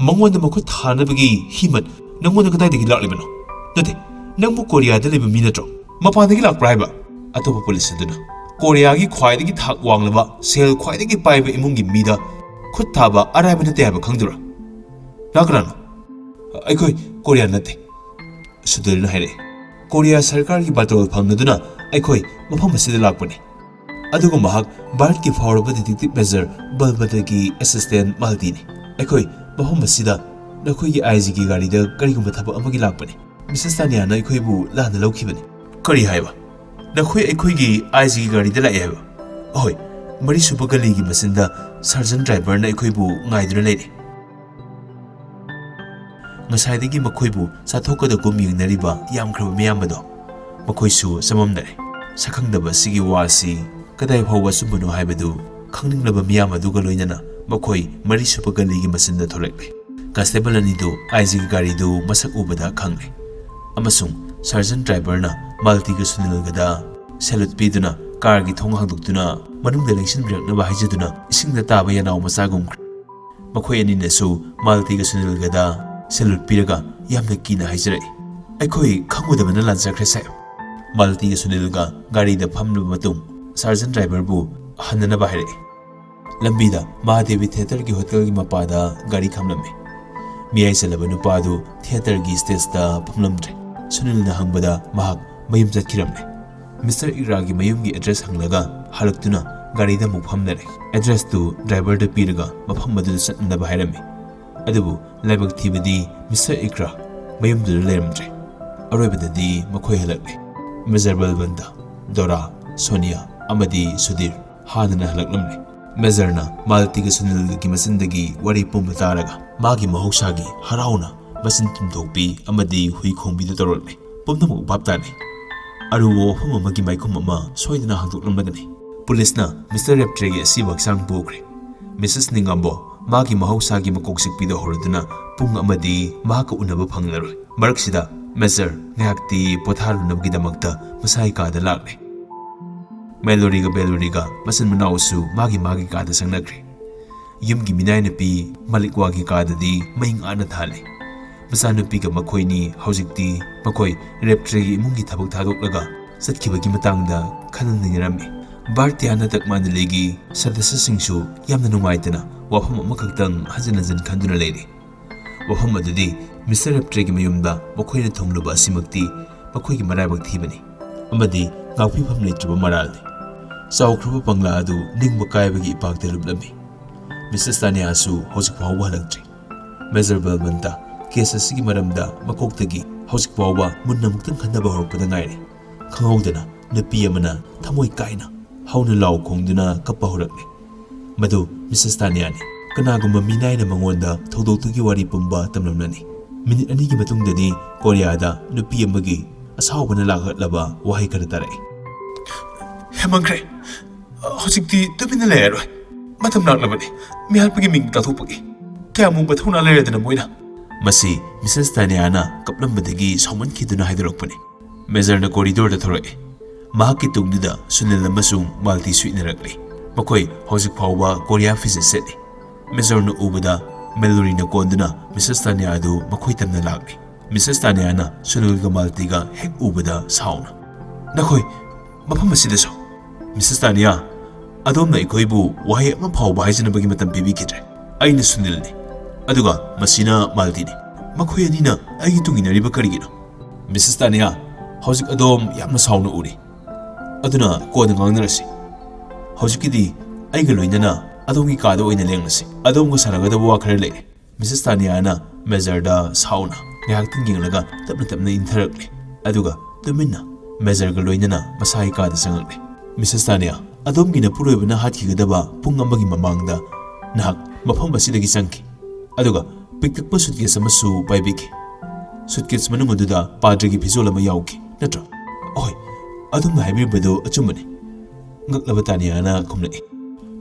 ꯃꯉꯣꯟꯗ ꯃꯈꯨꯠ ꯊꯥꯅꯕꯒꯤ ꯍꯤꯃꯠ ꯅꯪꯉꯣꯟꯗ ꯀꯗꯥꯏꯗꯒꯤ ꯂꯥꯛꯂꯤꯕꯅꯣ? ꯅꯠꯇꯦ, ꯅꯪꯕꯨ ꯀꯣꯔꯤꯌꯥꯗ ꯂꯩꯕ ꯃꯤ ꯅꯠꯇ꯭ꯔꯣ? ꯃꯄꯥꯟꯗꯒꯤ ꯂꯥꯛꯄ꯭ꯔꯥ ꯍꯥꯏꯕ?" ꯑꯇꯣꯞꯄ ꯄꯨꯂꯤꯁ ꯑꯗꯨꯅ, "ꯀꯣꯔꯤꯌꯥꯒꯤ ꯈ꯭ꯋꯥꯏꯗꯒꯤ ꯊꯥꯛ ꯋꯥꯡꯂꯕ, ꯁꯦꯜ ꯈ꯭ꯋꯥꯏꯗꯒꯤ ꯄꯥꯏꯕ ꯏꯃꯨꯡꯒꯤ ꯃꯤꯗ ꯈꯨꯠ ꯊꯥꯕ ꯑꯔꯥꯏꯕ ꯅꯠꯇꯦ ꯍꯥꯏꯕ ꯈꯪꯗ꯭ꯔꯣ? ꯅꯪ ꯀꯅꯥꯅꯣ?" "ꯑꯩꯈꯣꯏ ꯀꯣꯔꯤꯌꯥ ꯅꯠꯇꯦ", ꯁꯨꯗꯣꯔꯤꯅ ꯍꯥꯏꯔꯛꯏ꯫ "ꯀꯣꯔꯤꯌꯥ ꯁꯔꯀꯥꯔꯒꯤ ꯕꯥꯇꯣꯜ ꯐꯪꯂꯗꯨꯅ ꯑꯩꯈꯣꯏ ꯃꯐꯝ ꯑꯁꯤꯗ ꯂꯥꯛꯄꯅꯤ꯫ ꯑꯗꯨꯒ ꯃꯍꯥꯛ ꯚꯥꯔꯠꯀꯤ ꯐꯥꯎꯔꯕ ꯗꯤꯇꯦꯛꯇꯤꯚ ꯃꯦꯖꯔ ꯕꯜꯕꯗꯒꯤ ꯑꯦꯁꯤꯁꯇꯦꯟ ꯃꯥꯜꯇꯤꯅꯤ꯫ ꯑꯩꯈꯣꯏ ꯃꯐꯝ ꯑꯁꯤꯗ ꯅꯈꯣꯏꯒꯤ ꯑꯥꯏ ꯖꯤꯒꯤ ꯒꯥꯔꯤꯗ ꯀꯔꯤꯒꯨꯝꯕ ꯊꯕꯛ ꯑꯃꯒꯤ ꯂꯥꯛꯄꯅꯤ꯫ ꯃꯤꯁꯦꯁ ꯇꯥꯅꯤꯌꯥꯅ ꯑꯩꯈꯣꯏꯕꯨ ꯂꯥꯟꯅ ꯂꯧꯈꯤꯕꯅꯤ"꯫ "ꯀꯔꯤ ꯍꯥꯏꯕ? ꯅꯈꯣꯏ ꯑꯩꯈꯣꯏꯒꯤ ꯑꯥꯏ ꯖꯤꯒꯤ ꯒꯥꯔꯤꯗ ꯂꯥꯛꯑꯦ ꯍꯥꯏꯕ? ꯑꯍꯣꯏ, ꯃꯔꯤꯁꯨꯕ ꯒꯂꯤꯒꯤ ꯃꯆꯤꯟꯗ ꯁꯔꯖꯟ ꯗ꯭ꯔꯥꯏꯚꯔꯅ ꯑꯩꯈꯣꯏꯕꯨ ꯉꯥꯏꯗꯨꯅ ꯂꯩꯔꯦ꯫ ꯉꯁꯥꯏꯗꯒꯤ ꯃꯈꯣꯏꯕꯨ ꯆꯥꯊꯣꯛꯀꯗ ꯀꯨꯝ ꯌꯦꯡꯅꯔꯤꯕ ꯌꯥꯝꯈ꯭ꯔꯕ ꯃꯤꯌꯥꯝ ꯑꯗꯣ ꯃꯈꯣꯏꯁꯨ ꯆꯃꯝꯅꯔꯦ꯫ ꯁꯛꯈꯪꯗꯕ ꯑꯁꯤꯒꯤ ꯋꯥ ꯑꯁꯤ ꯀꯗꯥꯏ ꯐꯥꯎꯕ ꯑꯆꯨꯝꯕꯅꯣ ꯍꯥꯏꯕꯗꯨ ꯈꯪꯅꯤꯡꯂꯕ ꯃꯤꯌꯥꯝ ꯑꯗꯨꯒ ꯂꯣꯏꯅꯅ ꯃꯈꯣꯏ ꯃꯔꯤꯁꯨꯕ ꯒꯂꯤꯒꯤ ꯃꯆꯤꯟꯗ ꯊꯣꯛꯂꯛꯂꯦ꯫ ꯀꯟꯁꯇꯦꯕꯜ ꯑꯅꯤꯗꯨ ꯑꯥꯏ ꯖꯤꯒꯤ ꯒꯥꯔꯤꯗꯨ ꯃꯁꯛ ꯎꯕꯗ ꯈꯪꯂꯦ, ꯑꯃꯁꯨꯡ ꯁꯔꯖꯟ ꯗ꯭ꯔꯥꯏꯚꯔꯅ ꯃꯥꯜꯇꯤꯒ ꯁꯨꯅꯤꯜꯒꯗ ꯁꯦꯂꯨꯠ ꯄꯤꯗꯨꯅ ꯀꯥꯔꯒꯤ ꯊꯣꯡ ꯍꯥꯡꯗꯣꯛꯇꯨꯅ ꯃꯅꯨꯡꯗ ꯂꯦꯡꯁꯤꯟꯕꯤꯔꯛꯅꯕ ꯍꯥꯏꯖꯗꯨꯅ ꯏꯁꯤꯡꯗ ꯇꯥꯕ ꯌꯦꯅꯥꯎ ꯃꯆꯥꯒꯨꯝꯈ꯭ꯔꯦ꯫ ꯃꯈꯣꯏ ꯑꯅꯤꯅꯁꯨ ꯃꯥꯜꯇꯤꯒ ꯁꯨꯅꯤꯜꯒꯗ ꯁꯦꯂꯨꯠ ꯄꯤꯔꯒ ꯌꯥꯝꯅ ꯀꯤꯅ ꯍꯥꯏꯖꯔꯛꯏ, "ꯑꯩꯈꯣꯏ ꯈꯪꯉꯨꯗꯕꯅ ꯂꯥꯟꯖꯈ꯭ꯔꯦ ꯁꯥꯍꯦꯕ꯫" ꯃꯥꯜꯇꯤꯒ ꯁꯨꯅꯤꯜꯒ ꯒꯥꯔꯤꯗ ꯐꯝꯂꯕ ꯃꯇꯨꯡ ꯁꯥꯔꯖꯟ ꯗ꯭ꯔꯥꯏꯚꯔꯕꯨ ꯍꯟꯅꯅꯕ ꯍꯥꯏꯔꯛꯏ꯫ ꯂꯝꯕꯤꯗ ꯃꯍꯥꯗꯦꯕꯤ ꯊꯤꯌꯦꯇꯔꯒꯤ ꯍꯣꯇꯦꯜꯒꯤ ꯃꯄꯥꯗ ꯒꯥꯔꯤ ꯈꯥꯝꯂꯝꯃꯤ꯫ ꯃꯤꯌꯥꯏ ꯆꯜꯂꯕ ꯅꯨꯄꯥ ꯑꯗꯨ ꯊꯤꯌꯦꯇꯔꯒꯤ ꯁ꯭ꯇꯦꯖꯇ ꯐꯝꯂꯝꯗ꯭ꯔꯦ꯫ ꯁꯨꯅꯤꯜꯅ ꯍꯪꯕꯗ ꯃꯍꯥꯛ ꯃꯌꯨꯝ ꯆꯠꯈꯤꯔꯝꯂꯦ꯫ ꯃꯤꯁꯇꯔ ꯏꯒ꯭ꯔꯥꯒꯤ ꯃꯌꯨꯝꯒꯤ ꯑꯦꯗ꯭ꯔꯦꯁ ꯍꯪꯂꯒ ꯍꯜꯂꯛꯇꯨꯅ ꯒꯥꯔꯤꯗ ꯑꯃꯨꯛ ꯐꯝꯂꯔꯦ꯫ ꯑꯦꯗ꯭ꯔꯦꯁꯇꯨ ꯗ꯭ꯔꯥꯏꯚꯔꯗ ꯄꯤꯔꯒ ꯃꯐꯝ ꯑꯗꯨꯗ ꯆꯠꯅꯅꯕ ꯍꯥꯏꯔꯝꯃꯤ꯫ ꯑꯗꯨꯕꯨ ꯂꯥꯏꯕꯛ ꯊꯤꯕꯗꯤ ꯃꯤꯁꯇꯔ ꯏꯒ꯭ꯔꯥ ꯃꯌꯨꯝꯗꯨꯗ ꯂꯩꯔꯝꯗ꯭ꯔꯦ꯫ ꯑꯔꯣꯏꯕꯗꯗꯤ ꯃꯈꯣꯏ ꯍꯜꯂꯛꯂꯦ꯫ ꯃꯦꯖꯔ ꯕꯜꯕꯟꯇ, ꯗꯣꯔꯥ, ꯁꯣꯅꯤꯌꯥ ꯑꯃꯗꯤ ꯁꯨꯙꯤꯔ ꯍꯥꯟꯅꯅ ꯍꯜꯂꯛꯂꯝꯂꯦ꯫ ꯃꯦꯖꯔꯅ ꯃꯥꯜꯇꯤꯒ ꯁꯨꯅꯤꯜꯒꯤ ꯃꯆꯤꯟꯗꯒꯤ ꯋꯥꯔꯤ ꯄꯨꯝꯕ ꯇꯥꯔꯒ ꯃꯥꯒꯤ ꯃꯍꯧꯁꯥꯒꯤ ꯍꯔꯥꯎꯅ ꯃꯆꯤꯟ ꯇꯨꯝꯊꯣꯛꯄꯤ ꯑꯃꯗꯤ ꯍꯨꯏ ꯈꯣꯡꯕꯤꯗꯨ ꯇꯧꯔꯛꯂꯦ꯫ ꯄꯨꯝꯅꯃꯛ ꯚꯥꯞ ꯇꯥꯔꯦ꯫ ꯑꯔꯨꯕ ꯋꯥꯐꯝ ꯑꯃꯒꯤ ꯃꯥꯏꯈꯨꯝ ꯑꯃ ꯁꯣꯏꯗꯅ ꯍꯥꯡꯗꯣꯛꯂꯝꯂꯒꯅꯤ꯫ ꯄꯨꯂꯤꯁꯅ ꯃꯤꯁꯇꯔ ꯔꯦꯞꯇ꯭ꯔꯦꯒꯤ ꯑꯁꯤꯕ ꯍꯛꯆꯥꯡ ꯄꯨꯈ꯭ꯔꯦ꯫ ꯃꯤꯁꯦꯁ ꯅꯤꯡꯉꯥꯝꯕꯣ ꯃꯥꯒꯤ ꯃꯍꯧꯁꯥꯒꯤ ꯃꯀꯣꯛ ꯆꯤꯛꯄꯤꯗ ꯍꯧꯔꯗꯨꯅ ꯄꯨꯡ ꯑꯃꯗꯤ ꯃꯍꯥꯛꯀ ꯎꯅꯕ ꯐꯪꯂꯔꯣꯏ꯫ ꯃꯔꯛꯁꯤꯗ ꯃꯦꯖꯔ ꯉꯥꯏꯍꯥꯛꯇꯤ ꯄꯣꯊꯥꯔꯨꯅꯕꯒꯤꯗꯃꯛꯇ ꯃꯁꯥꯒꯤ ꯀꯥꯗ ꯂꯥꯛꯂꯦ꯫ ꯃꯦꯂꯣꯔꯤꯒ ꯕꯦꯂꯣꯔꯤꯒ ꯃꯆꯤꯟ ꯃꯅꯥꯎꯁꯨ ꯃꯥꯒꯤ ꯃꯥꯒꯤ ꯀꯥꯗ ꯆꯪꯅꯈ꯭ꯔꯦ꯫ ꯌꯨꯝꯒꯤ ꯃꯤꯅꯥꯏ ꯅꯨꯄꯤ ꯃꯂꯤꯛꯋꯥꯒꯤ ꯀꯥꯗꯗꯤ ꯃꯩ ꯉꯥꯟꯅ ꯊꯥꯜꯂꯤ꯫ ꯃꯆꯥꯅꯨꯄꯤꯒ ꯃꯈꯣꯏꯅꯤ ꯍꯧꯖꯤꯛꯇꯤ ꯃꯈꯣꯏ ꯔꯦꯞꯇ꯭ꯔꯦꯒꯤ ꯏꯃꯨꯡꯒꯤ ꯊꯕꯛ ꯊꯥꯗꯣꯛꯂꯒ ꯆꯠꯈꯤꯕꯒꯤ ꯃꯇꯥꯡꯗ ꯈꯟꯅ ꯅꯩꯅꯔꯝꯃꯤ꯫ ꯚꯥꯔꯇꯤꯌꯥ ꯅꯥꯇꯛ ꯃꯟꯗꯂꯤꯒꯤ ꯁꯗꯁ꯭ꯌꯁꯤꯡꯁꯨ ꯌꯥꯝꯅ ꯅꯨꯡꯉꯥꯏꯇꯅ ꯋꯥꯐꯝ ꯑꯃꯈꯛꯇꯪ ꯍꯟꯖꯤꯟ ꯍꯟꯖꯤꯟ ꯈꯟꯗꯨꯅ ꯂꯩꯔꯤ꯫ ꯋꯥꯐꯝ ꯑꯗꯨꯗꯤ ꯃꯤꯁꯇꯔ ꯔꯦꯞꯇ꯭ꯔꯦꯒꯤ ꯃꯌꯨꯝꯗ ꯃꯈꯣꯏꯅ ꯊꯨꯡꯂꯨꯕ ꯑꯁꯤꯃꯛꯇꯤ ꯃꯈꯣꯏꯒꯤ ꯃꯔꯥꯏꯕꯛ ꯊꯤꯕꯅꯤ ꯑꯃꯗꯤ ꯉꯥꯛꯄꯤꯐꯝ ꯂꯩꯇ꯭ꯔꯕ ꯃꯔꯥꯜꯅꯤ꯫ ꯆꯥꯎꯈ꯭ꯔꯕ ꯄꯪꯂꯥ ꯑꯗꯨ ꯅꯤꯡꯕ ꯀꯥꯏꯕꯒꯤ ꯏꯄꯥꯛꯇ ꯂꯨꯞꯂꯝꯃꯤ꯫ ꯃꯤꯁꯦꯁ ꯇꯥꯅꯤꯌꯥꯁꯨ ꯍꯧꯖꯤꯛ ꯐꯥꯎꯕ ꯍꯜꯂꯛꯇ꯭ꯔꯤ꯫ ꯃꯦꯖꯔ ꯕꯜꯕꯟꯇ ꯀꯦꯁ ꯑꯁꯤꯒꯤ ꯃꯔꯝꯗ ꯃꯀꯣꯛꯇꯒꯤ ꯍꯧꯖꯤꯛ ꯐꯥꯎꯕ ꯃꯨꯟꯅ ꯑꯃꯨꯛꯇꯪ ꯈꯟꯊꯕ ꯍꯧꯔꯛꯄꯗ ꯉꯥꯏꯔꯤ꯫ ꯈꯪꯍꯧꯗꯅ ꯅꯨꯄꯤ ꯑꯃꯅ ꯊꯃꯣꯏ ꯀꯥꯏꯅ ꯍꯧꯅ ꯂꯥꯎ ꯈꯣꯡꯗꯨꯅ ꯀꯞꯄ ꯍꯧꯔꯛꯂꯦ꯫ ꯃꯗꯨ ꯃꯤꯁꯦꯁ ꯇꯥꯅꯤꯌꯥꯅꯤ꯫ ꯀꯅꯥꯒꯨꯝꯕ ꯃꯤꯅꯥꯏꯅ ꯃꯉꯣꯟꯗ ꯊꯧꯗꯣꯛꯇꯨꯒꯤ ꯋꯥꯔꯤ ꯄꯨꯝꯕ ꯇꯝꯂꯝꯂꯅꯤ꯫ ꯃꯤꯅꯤꯠ ꯑꯅꯤꯒꯤ ꯃꯇꯨꯡꯗꯗꯤ ꯀꯣꯔꯤꯌꯥꯗ ꯅꯨꯄꯤ ꯑꯃꯒꯤ ꯑꯁꯥꯎꯕꯅ ꯂꯥꯛꯂꯛꯂꯕ ꯋꯥꯍꯩ ꯈꯔ ꯇꯥꯔꯛꯏ꯫ "ꯍꯦꯃꯟꯈ꯭ꯔꯦ꯫ ꯍꯧꯖꯤꯛꯇꯤ ꯇꯨꯃꯤꯟꯅ ꯂꯩꯔꯔꯣꯏ꯫ ꯃꯇꯝ ꯂꯥꯛꯂꯕꯅꯤ꯫ ꯃꯤꯍꯥꯠꯄꯒꯤ ꯃꯤꯡ ꯇꯥꯊꯣꯛꯄꯒꯤ꯫ ꯀꯌꯥꯃꯨꯛ ꯃꯊꯧꯅꯥ ꯂꯩꯔꯗꯅ ꯃꯣꯏꯅ?" ꯃꯁꯤ ꯃꯤꯁꯦꯁ ꯇꯥꯅꯤꯌꯥꯅ ꯀꯞꯂꯝꯕꯗꯒꯤ ꯁꯥꯎꯃꯟꯈꯤꯗꯨꯅ ꯍꯥꯏꯗꯣꯔꯛꯄꯅꯤ꯫ ꯃꯦꯖꯔꯅ ꯀꯣꯔꯤꯗꯣꯔꯗ ꯊꯣꯔꯛꯏ꯫ ꯃꯍꯥꯛꯀꯤ ꯇꯨꯡꯗꯨꯗ ꯁꯨꯅꯤꯜ ꯑꯃꯁꯨꯡ ꯃꯥꯜꯇꯤꯁꯨ ꯏꯟꯅꯔꯛꯂꯤ꯫ ꯃꯈꯣꯏ ꯍꯧꯖꯤꯛ ꯐꯥꯎꯕ ꯀꯣꯔꯤꯌꯥ ꯐꯤꯖꯦꯠ ꯁꯦꯠꯂꯤ꯫ ꯃꯦꯖꯔꯅ ꯎꯕꯗ ꯃꯦꯂꯣꯔꯤꯅ ꯀꯣꯟꯗꯨꯅ ꯃꯤꯁꯦꯁ ꯇꯥꯅꯤꯌꯥ ꯑꯗꯨ ꯃꯈꯣꯏ ꯇꯝꯅ ꯂꯥꯛꯂꯤ꯫ ꯃꯤꯁꯦꯁ ꯇꯥꯅꯤꯌꯥꯅ ꯁꯨꯅꯤꯜꯒ ꯃꯥꯜꯇꯤꯒ ꯍꯦꯛ ꯎꯕꯗ ꯁꯥꯎꯅ, "ꯅꯈꯣꯏ ꯃꯐꯝ ꯑꯁꯤꯗꯁꯨ?" "ꯃꯤꯁꯦꯁ ꯇꯥꯅꯤꯌꯥ, ꯑꯗꯣꯝꯅ ꯑꯩꯈꯣꯏꯕꯨ ꯋꯥꯍꯩ ꯑꯃ ꯐꯥꯎꯕ ꯍꯥꯏꯖꯅꯕꯒꯤ ꯃꯇꯝ ꯄꯤꯕꯤꯈꯤꯗ꯭ꯔꯦ꯫ ꯑꯩꯅ ꯁꯨꯅꯤꯜꯅꯤ, ꯑꯗꯨꯒ ꯃꯁꯤꯅ ꯃꯥꯜꯇꯤꯅꯤ꯫ ꯃꯈꯣꯏ ꯑꯅꯤꯅ ꯑꯩꯒꯤ ꯇꯨꯡ ꯏꯟꯅꯔꯤꯕ ꯀꯔꯤꯒꯤꯅꯣ?" "ꯃꯤꯁꯦꯁ ꯇꯥꯅꯤꯌꯥ, ꯍꯧꯖꯤꯛ ꯑꯗꯣꯝ ꯌꯥꯝꯅ ꯁꯥꯎꯅ ꯎꯔꯤ꯫ ꯑꯗꯨꯅ ꯀꯣꯟꯅ ꯉꯥꯡꯅꯔꯁꯤ꯫ ꯍꯧꯖꯤꯛꯀꯤꯗꯤ ꯑꯩꯒ ꯂꯣꯏꯅꯅ ꯑꯗꯣꯝꯒꯤ ꯀꯥꯗ ꯑꯣꯏꯅ ꯂꯦꯡꯂꯁꯤ꯫ ꯑꯗꯣꯝꯒ ꯁꯥꯟꯅꯒꯗꯕ ꯋꯥ ꯈꯔ ꯂꯩꯔꯦ꯫" ꯃꯤꯁꯦꯁ ꯇꯥꯅꯤꯌꯥꯅ ꯃꯦꯖꯔꯗ ꯁꯥꯎꯅ ꯉꯥꯏꯍꯥꯛꯇꯪ ꯌꯦꯡꯂꯒ ꯇꯞꯅ ꯇꯞꯅ ꯏꯟꯊꯔꯛꯂꯦ꯫ ꯑꯗꯨꯒ ꯇꯨꯃꯤꯟꯅ ꯃꯦꯖꯔꯒ ꯂꯣꯏꯅꯅ ꯃꯁꯥꯒꯤ ꯀꯥꯗ ꯆꯪꯂꯛꯂꯦ꯫ "ꯃꯤꯁꯦꯁ ꯇꯥꯅꯤꯌꯥ, ꯑꯗꯣꯝꯒꯤ ꯅꯄꯨꯔꯣꯏꯕꯅ ꯍꯥꯠꯈꯤꯒꯗꯕ ꯄꯨꯡ ꯑꯃꯒꯤ ꯃꯃꯥꯡꯗ ꯅꯍꯥꯛ ꯃꯐꯝ ꯑꯁꯤꯗꯒꯤ ꯆꯪꯈꯤ꯫ ꯑꯗꯨꯒ ꯄꯤꯛꯇꯛꯄ ꯁꯨꯠꯀꯦꯁ ꯑꯃꯁꯨ ꯄꯥꯏꯕꯤꯈꯤ꯫ ꯁꯨꯠꯀꯦꯁ ꯃꯅꯨꯡ ꯑꯗꯨꯗ ꯄꯥꯗ꯭ꯔꯤꯒꯤ ꯐꯤꯖꯣꯜ ꯑꯃ ꯌꯥꯎꯈꯤ, ꯅꯠꯇ꯭ꯔꯥ?" "ꯑꯍꯣꯏ, ꯑꯗꯣꯝꯅ ꯍꯥꯏꯕꯤꯕꯗꯨ ꯑꯆꯨꯝꯕꯅꯤ", ꯉꯛꯂꯕ ꯇꯥꯅꯤꯌꯥꯅ ꯈꯨꯝꯂꯛꯏ꯫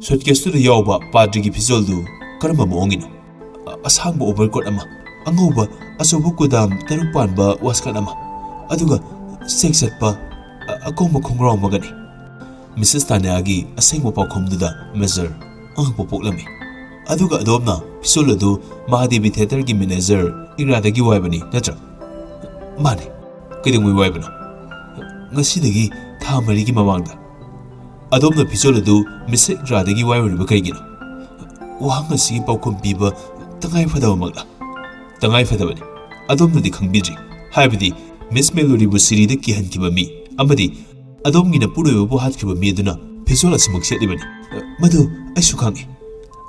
"ꯁꯨꯠꯀꯦꯁꯇꯨꯗ ꯌꯥꯎꯕ ꯄꯥꯗ꯭ꯔꯤꯒꯤ ꯐꯤꯖꯣꯜꯗꯨ ꯀꯔꯝꯕ ꯃꯑꯣꯡꯒꯤꯅꯣ?" "ꯑ-, ꯑꯁꯥꯡꯕ ꯑꯣꯚꯔꯀꯣꯠ ꯑꯃ, ꯑꯉꯧꯕ ꯑꯆꯧꯕ ꯀꯨꯗꯥꯝ ꯇꯔꯨꯛ ꯄꯥꯟꯕ ꯋꯥꯁꯀꯠ ꯑꯃ, ꯑꯗꯨꯒ ꯆꯦꯛ ꯆꯠꯄ ꯑ-, ꯑꯀꯣꯝꯕ ꯈꯣꯡꯒ꯭ꯔꯥꯎ ꯑꯃꯒꯅꯤ꯫" ꯃꯤꯁꯦꯁ ꯇꯥꯅꯤꯌꯥꯒꯤ ꯑꯁꯦꯡꯕ ꯄꯥꯎꯈꯨꯝꯗꯨꯗ ꯃꯦꯖꯔ ꯑꯉꯛꯄ ꯄꯣꯛꯂꯝꯃꯤ꯫ "ꯑꯗꯨꯒ ꯑꯗꯣꯝꯅ ꯐꯤꯖꯣꯜ ꯑꯗꯨ ꯃꯍꯥꯗꯦꯕꯤ ꯊꯤꯌꯦꯇꯔꯒꯤ ꯃꯦꯅꯦꯖꯔ ꯏꯒ꯭ꯔꯥꯗꯒꯤ ꯋꯥꯏꯕꯅꯤ, ꯅꯠꯇ꯭ꯔꯥ?" "ꯃꯥꯅꯤ꯫ ꯀꯩꯗꯧꯉꯩ ꯋꯥꯏꯕꯅꯣ?" "ꯉꯁꯤꯗꯒꯤ ꯊꯥ ꯃꯔꯤꯒꯤ ꯃꯃꯥꯡꯗ꯫" "ꯑꯗꯣꯝꯅ ꯐꯤꯖꯣꯜ ꯑꯗꯨ ꯃꯤꯁ ꯏꯒ꯭ꯔꯥꯗꯒꯤ ꯋꯥꯏꯔꯨꯔꯤꯕ ꯀꯔꯤꯒꯤꯅꯣ?" "ꯋꯥꯍꯪ ꯑꯁꯤꯒꯤ ꯄꯥꯎꯈꯨꯝ ꯄꯤꯕ ꯇꯉꯥꯏ ꯐꯗꯕꯃꯛꯂ?" "ꯇꯉꯥꯏ ꯐꯗꯕꯅꯤ꯫ ꯑꯗꯣꯝꯅꯗꯤ ꯈꯪꯕꯤꯗ꯭ꯔꯤ꯫ ꯍꯥꯏꯕꯗꯤ ꯃꯤꯁ ꯃꯦꯂꯣꯔꯤꯕꯨ ꯁꯤꯔꯤꯗ ꯀꯤꯍꯟꯈꯤꯕ ꯃꯤ ꯑꯃꯗꯤ ꯑꯗꯣꯝꯒꯤ ꯅꯄꯨꯔꯣꯏꯕꯕꯨ ꯍꯥꯠꯈꯤꯕ ꯃꯤ ꯑꯗꯨꯅ ꯐꯤꯖꯣꯜ ꯑꯁꯤꯃꯛ ꯁꯦꯠꯂꯤꯕꯅꯤ꯫" "ꯃꯗꯨ ꯑꯩꯁꯨ ꯈꯪꯏ꯫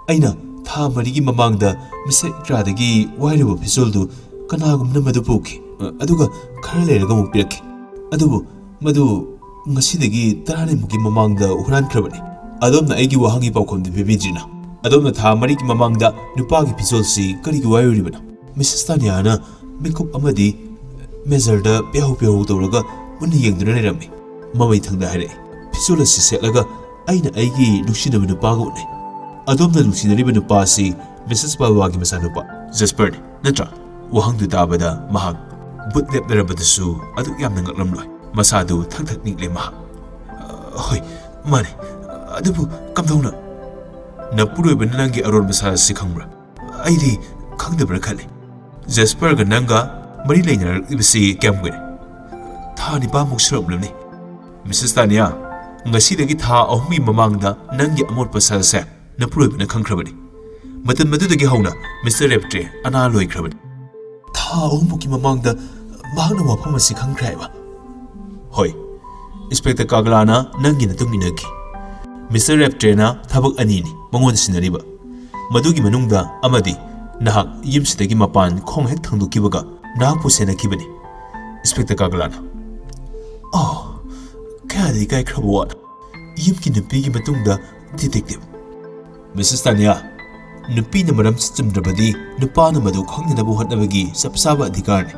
ꯑꯩꯅ ꯊꯥ ꯃꯔꯤꯒꯤ ꯃꯃꯥꯡꯗ ꯃꯤꯁ ꯏꯒ꯭ꯔꯥꯗꯒꯤ ꯋꯥꯏꯔꯨꯕ ꯐꯤꯖꯣꯜꯗꯨ ꯀꯅꯥꯒꯨꯝꯕꯅ ꯃꯗꯨ ꯄꯨꯈꯤ, ꯑꯗꯨꯒ ꯈꯔ ꯂꯩꯔꯒ ꯑꯃꯨꯛ ꯄꯤꯔꯛꯈꯤ꯫ ꯑꯗꯨꯕꯨ ꯃꯗꯨ ꯉꯁꯤꯗꯒꯤ ꯇꯔꯥꯅꯤꯃꯨꯛꯀꯤ ꯃꯃꯥꯡꯗ ꯍꯨꯔꯥꯟꯈ꯭ꯔꯕꯅꯤ꯫ ꯑꯗꯣꯝꯅ ꯑꯩꯒꯤ ꯋꯥꯍꯪꯒꯤ ꯄꯥꯎꯈꯨꯝꯗꯤ ꯄꯤꯕꯤꯗ꯭ꯔꯤꯅ? ꯑꯗꯣꯝꯅ ꯊꯥ ꯃꯔꯤꯒꯤ ꯃꯃꯥꯡꯗ ꯅꯨꯄꯥꯒꯤ ꯐꯤꯖꯣꯜꯁꯤ ꯀꯔꯤꯒꯤ ꯋꯥꯏꯔꯨꯔꯤꯕꯅꯣ?" ꯃꯤꯁꯦꯁ ꯇꯥꯅꯤꯌꯥꯅ ꯃꯤꯀꯨꯞ ꯑꯃꯗꯤ ꯃꯦꯖꯔꯗ ꯄꯦꯍꯧ ꯄꯦꯍꯧ ꯇꯧꯔꯒ ꯃꯨꯟꯅ ꯌꯦꯡꯗꯨꯅ ꯂꯩꯔꯝꯃꯤ꯫ ꯃꯃꯩꯊꯪꯗ ꯍꯥꯏꯔꯛꯏ, "ꯐꯤꯖꯣꯜ ꯑꯁꯤ ꯁꯦꯠꯂꯒ ꯑꯩꯅ ꯑꯩꯒꯤ ꯅꯨꯡꯁꯤꯅꯕ ꯅꯨꯄꯥꯒ ꯎꯅꯩ꯫ ꯑꯗꯣꯝꯅ ꯅꯨꯡꯁꯤꯅꯔꯤꯕ ꯅꯨꯄꯥ ꯑꯁꯤ ꯃꯤꯁꯦꯁ ꯕꯥꯜꯋꯥꯒꯤ ꯃꯆꯥꯅꯨꯄꯥ ꯖꯦꯁꯄꯔꯅꯤ, ꯅꯠꯇ꯭ꯔꯥ?" ꯋꯥꯍꯪꯗꯨ ꯇꯥꯕꯗ ꯃꯍꯥꯛ ꯕꯨꯠ ꯂꯦꯞꯅꯔꯕꯗꯁꯨ ꯑꯗꯨꯛ ꯌꯥꯝꯅ ꯉꯛꯂꯝꯂꯣꯏ꯫ ꯃꯁꯥꯗꯨ ꯊꯛ ꯊꯛ ꯅꯤꯛꯂꯦ ꯃꯍꯥꯛ꯫ "ꯑ, ꯍꯣꯏ, ꯃꯥꯅꯤ꯫ ꯑꯗꯨꯕꯨ ꯀꯝꯗꯧꯅ?" "ꯅꯄꯨꯔꯣꯏꯕꯅ ꯅꯪꯒꯤ ꯑꯔꯣꯟꯕ ꯁꯥ ꯑꯁꯤ ꯈꯪꯕ꯭ꯔꯥ? ꯑꯩꯗꯤ ꯈꯪꯗꯕ꯭ꯔꯥ ꯈꯜꯂꯤ꯫ ꯖꯦꯁꯄꯔꯒ ꯅꯪꯒ ꯃꯔꯤ ꯂꯩꯅꯔꯛꯂꯤꯕꯁꯤ ꯀꯌꯥꯝ ꯀꯨꯏꯔꯦ?" "ꯊꯥ ꯅꯤꯄꯥꯟꯃꯨꯛ ꯁꯨꯔꯛꯂꯕꯅꯤ꯫" "ꯃꯤꯁꯦꯁ ꯇꯥꯅꯤꯌꯥ, ꯉꯁꯤꯗꯒꯤ ꯊꯥ ꯑꯍꯨꯝꯒꯤ ꯃꯃꯥꯡꯗ ꯅꯪꯒꯤ ꯑꯃꯣꯠꯄ ꯁꯥ ꯑꯁꯦ ꯅꯄꯨꯔꯣꯏꯕꯅ ꯈꯪꯈ꯭ꯔꯕꯅꯤ꯫ ꯃꯇꯝ ꯑꯗꯨꯗꯒꯤ ꯍꯧꯅ ꯃꯤꯁꯇꯔ ꯔꯦꯞꯇ꯭ꯔꯦ ꯑꯅꯥ ꯂꯣꯏꯈ꯭ꯔꯕꯅꯤ꯫" "ꯊꯥ ꯑꯍꯨꯝꯃꯨꯛꯀꯤ ꯃꯃꯥꯡꯗ ꯃꯍꯥꯛꯅ ꯋꯥꯐꯝ ꯑꯁꯤ ꯈꯪꯈ꯭ꯔꯦ ꯍꯥꯏꯕ?" "ꯍꯣꯏ, ꯏꯟꯁꯄꯦꯛꯇꯔ ꯀꯥꯒꯂꯥꯅ ꯅꯪꯒꯤ ꯃꯇꯨꯡ ꯏꯟꯅꯈꯤ꯫ ꯃꯤꯁꯇꯔ ꯔꯦꯞꯇ꯭ꯔꯦꯅ ꯊꯕꯛ ꯑꯅꯤꯅꯤ ꯃꯉꯣꯟꯗ ꯁꯤꯟꯅꯔꯤꯕ꯫ ꯃꯗꯨꯒꯤ ꯃꯅꯨꯡꯗ ꯑꯃꯗꯤ ꯅꯍꯥꯛ ꯌꯨꯝꯁꯤꯗꯒꯤ ꯃꯄꯥꯟ ꯈꯣꯡ ꯍꯦꯛ ꯊꯥꯡꯗꯣꯛꯈꯤꯕꯒ ꯅꯍꯥꯛꯄꯨ ꯁꯦꯟꯅꯈꯤꯕꯅꯤ꯫" ꯏꯟꯁꯄꯦꯛꯇꯔ ꯀꯥꯒꯂꯥꯅ, "ꯑꯣ, ꯀꯌꯥꯗ ꯏꯀꯥꯏꯈ꯭ꯔꯕ ꯋꯥꯅꯣ, ꯌꯨꯝꯒꯤ ꯅꯨꯄꯤꯒꯤ ꯃꯇꯨꯡꯗ ꯗꯤꯇꯦꯛꯇꯤꯚ!" "ꯃꯤꯁꯦꯁ ꯇꯥꯅꯤꯌꯥ, ꯅꯨꯄꯤꯅ ꯃꯔꯝ ꯆꯨꯝꯗ꯭ꯔꯕꯗꯤ ꯅꯨꯄꯥꯅ ꯃꯗꯨ ꯈꯪꯅꯅꯕ ꯍꯣꯠꯅꯕꯒꯤ ꯆꯞ ꯆꯥꯕ ꯑꯙꯤꯀꯥꯔꯅꯤ꯫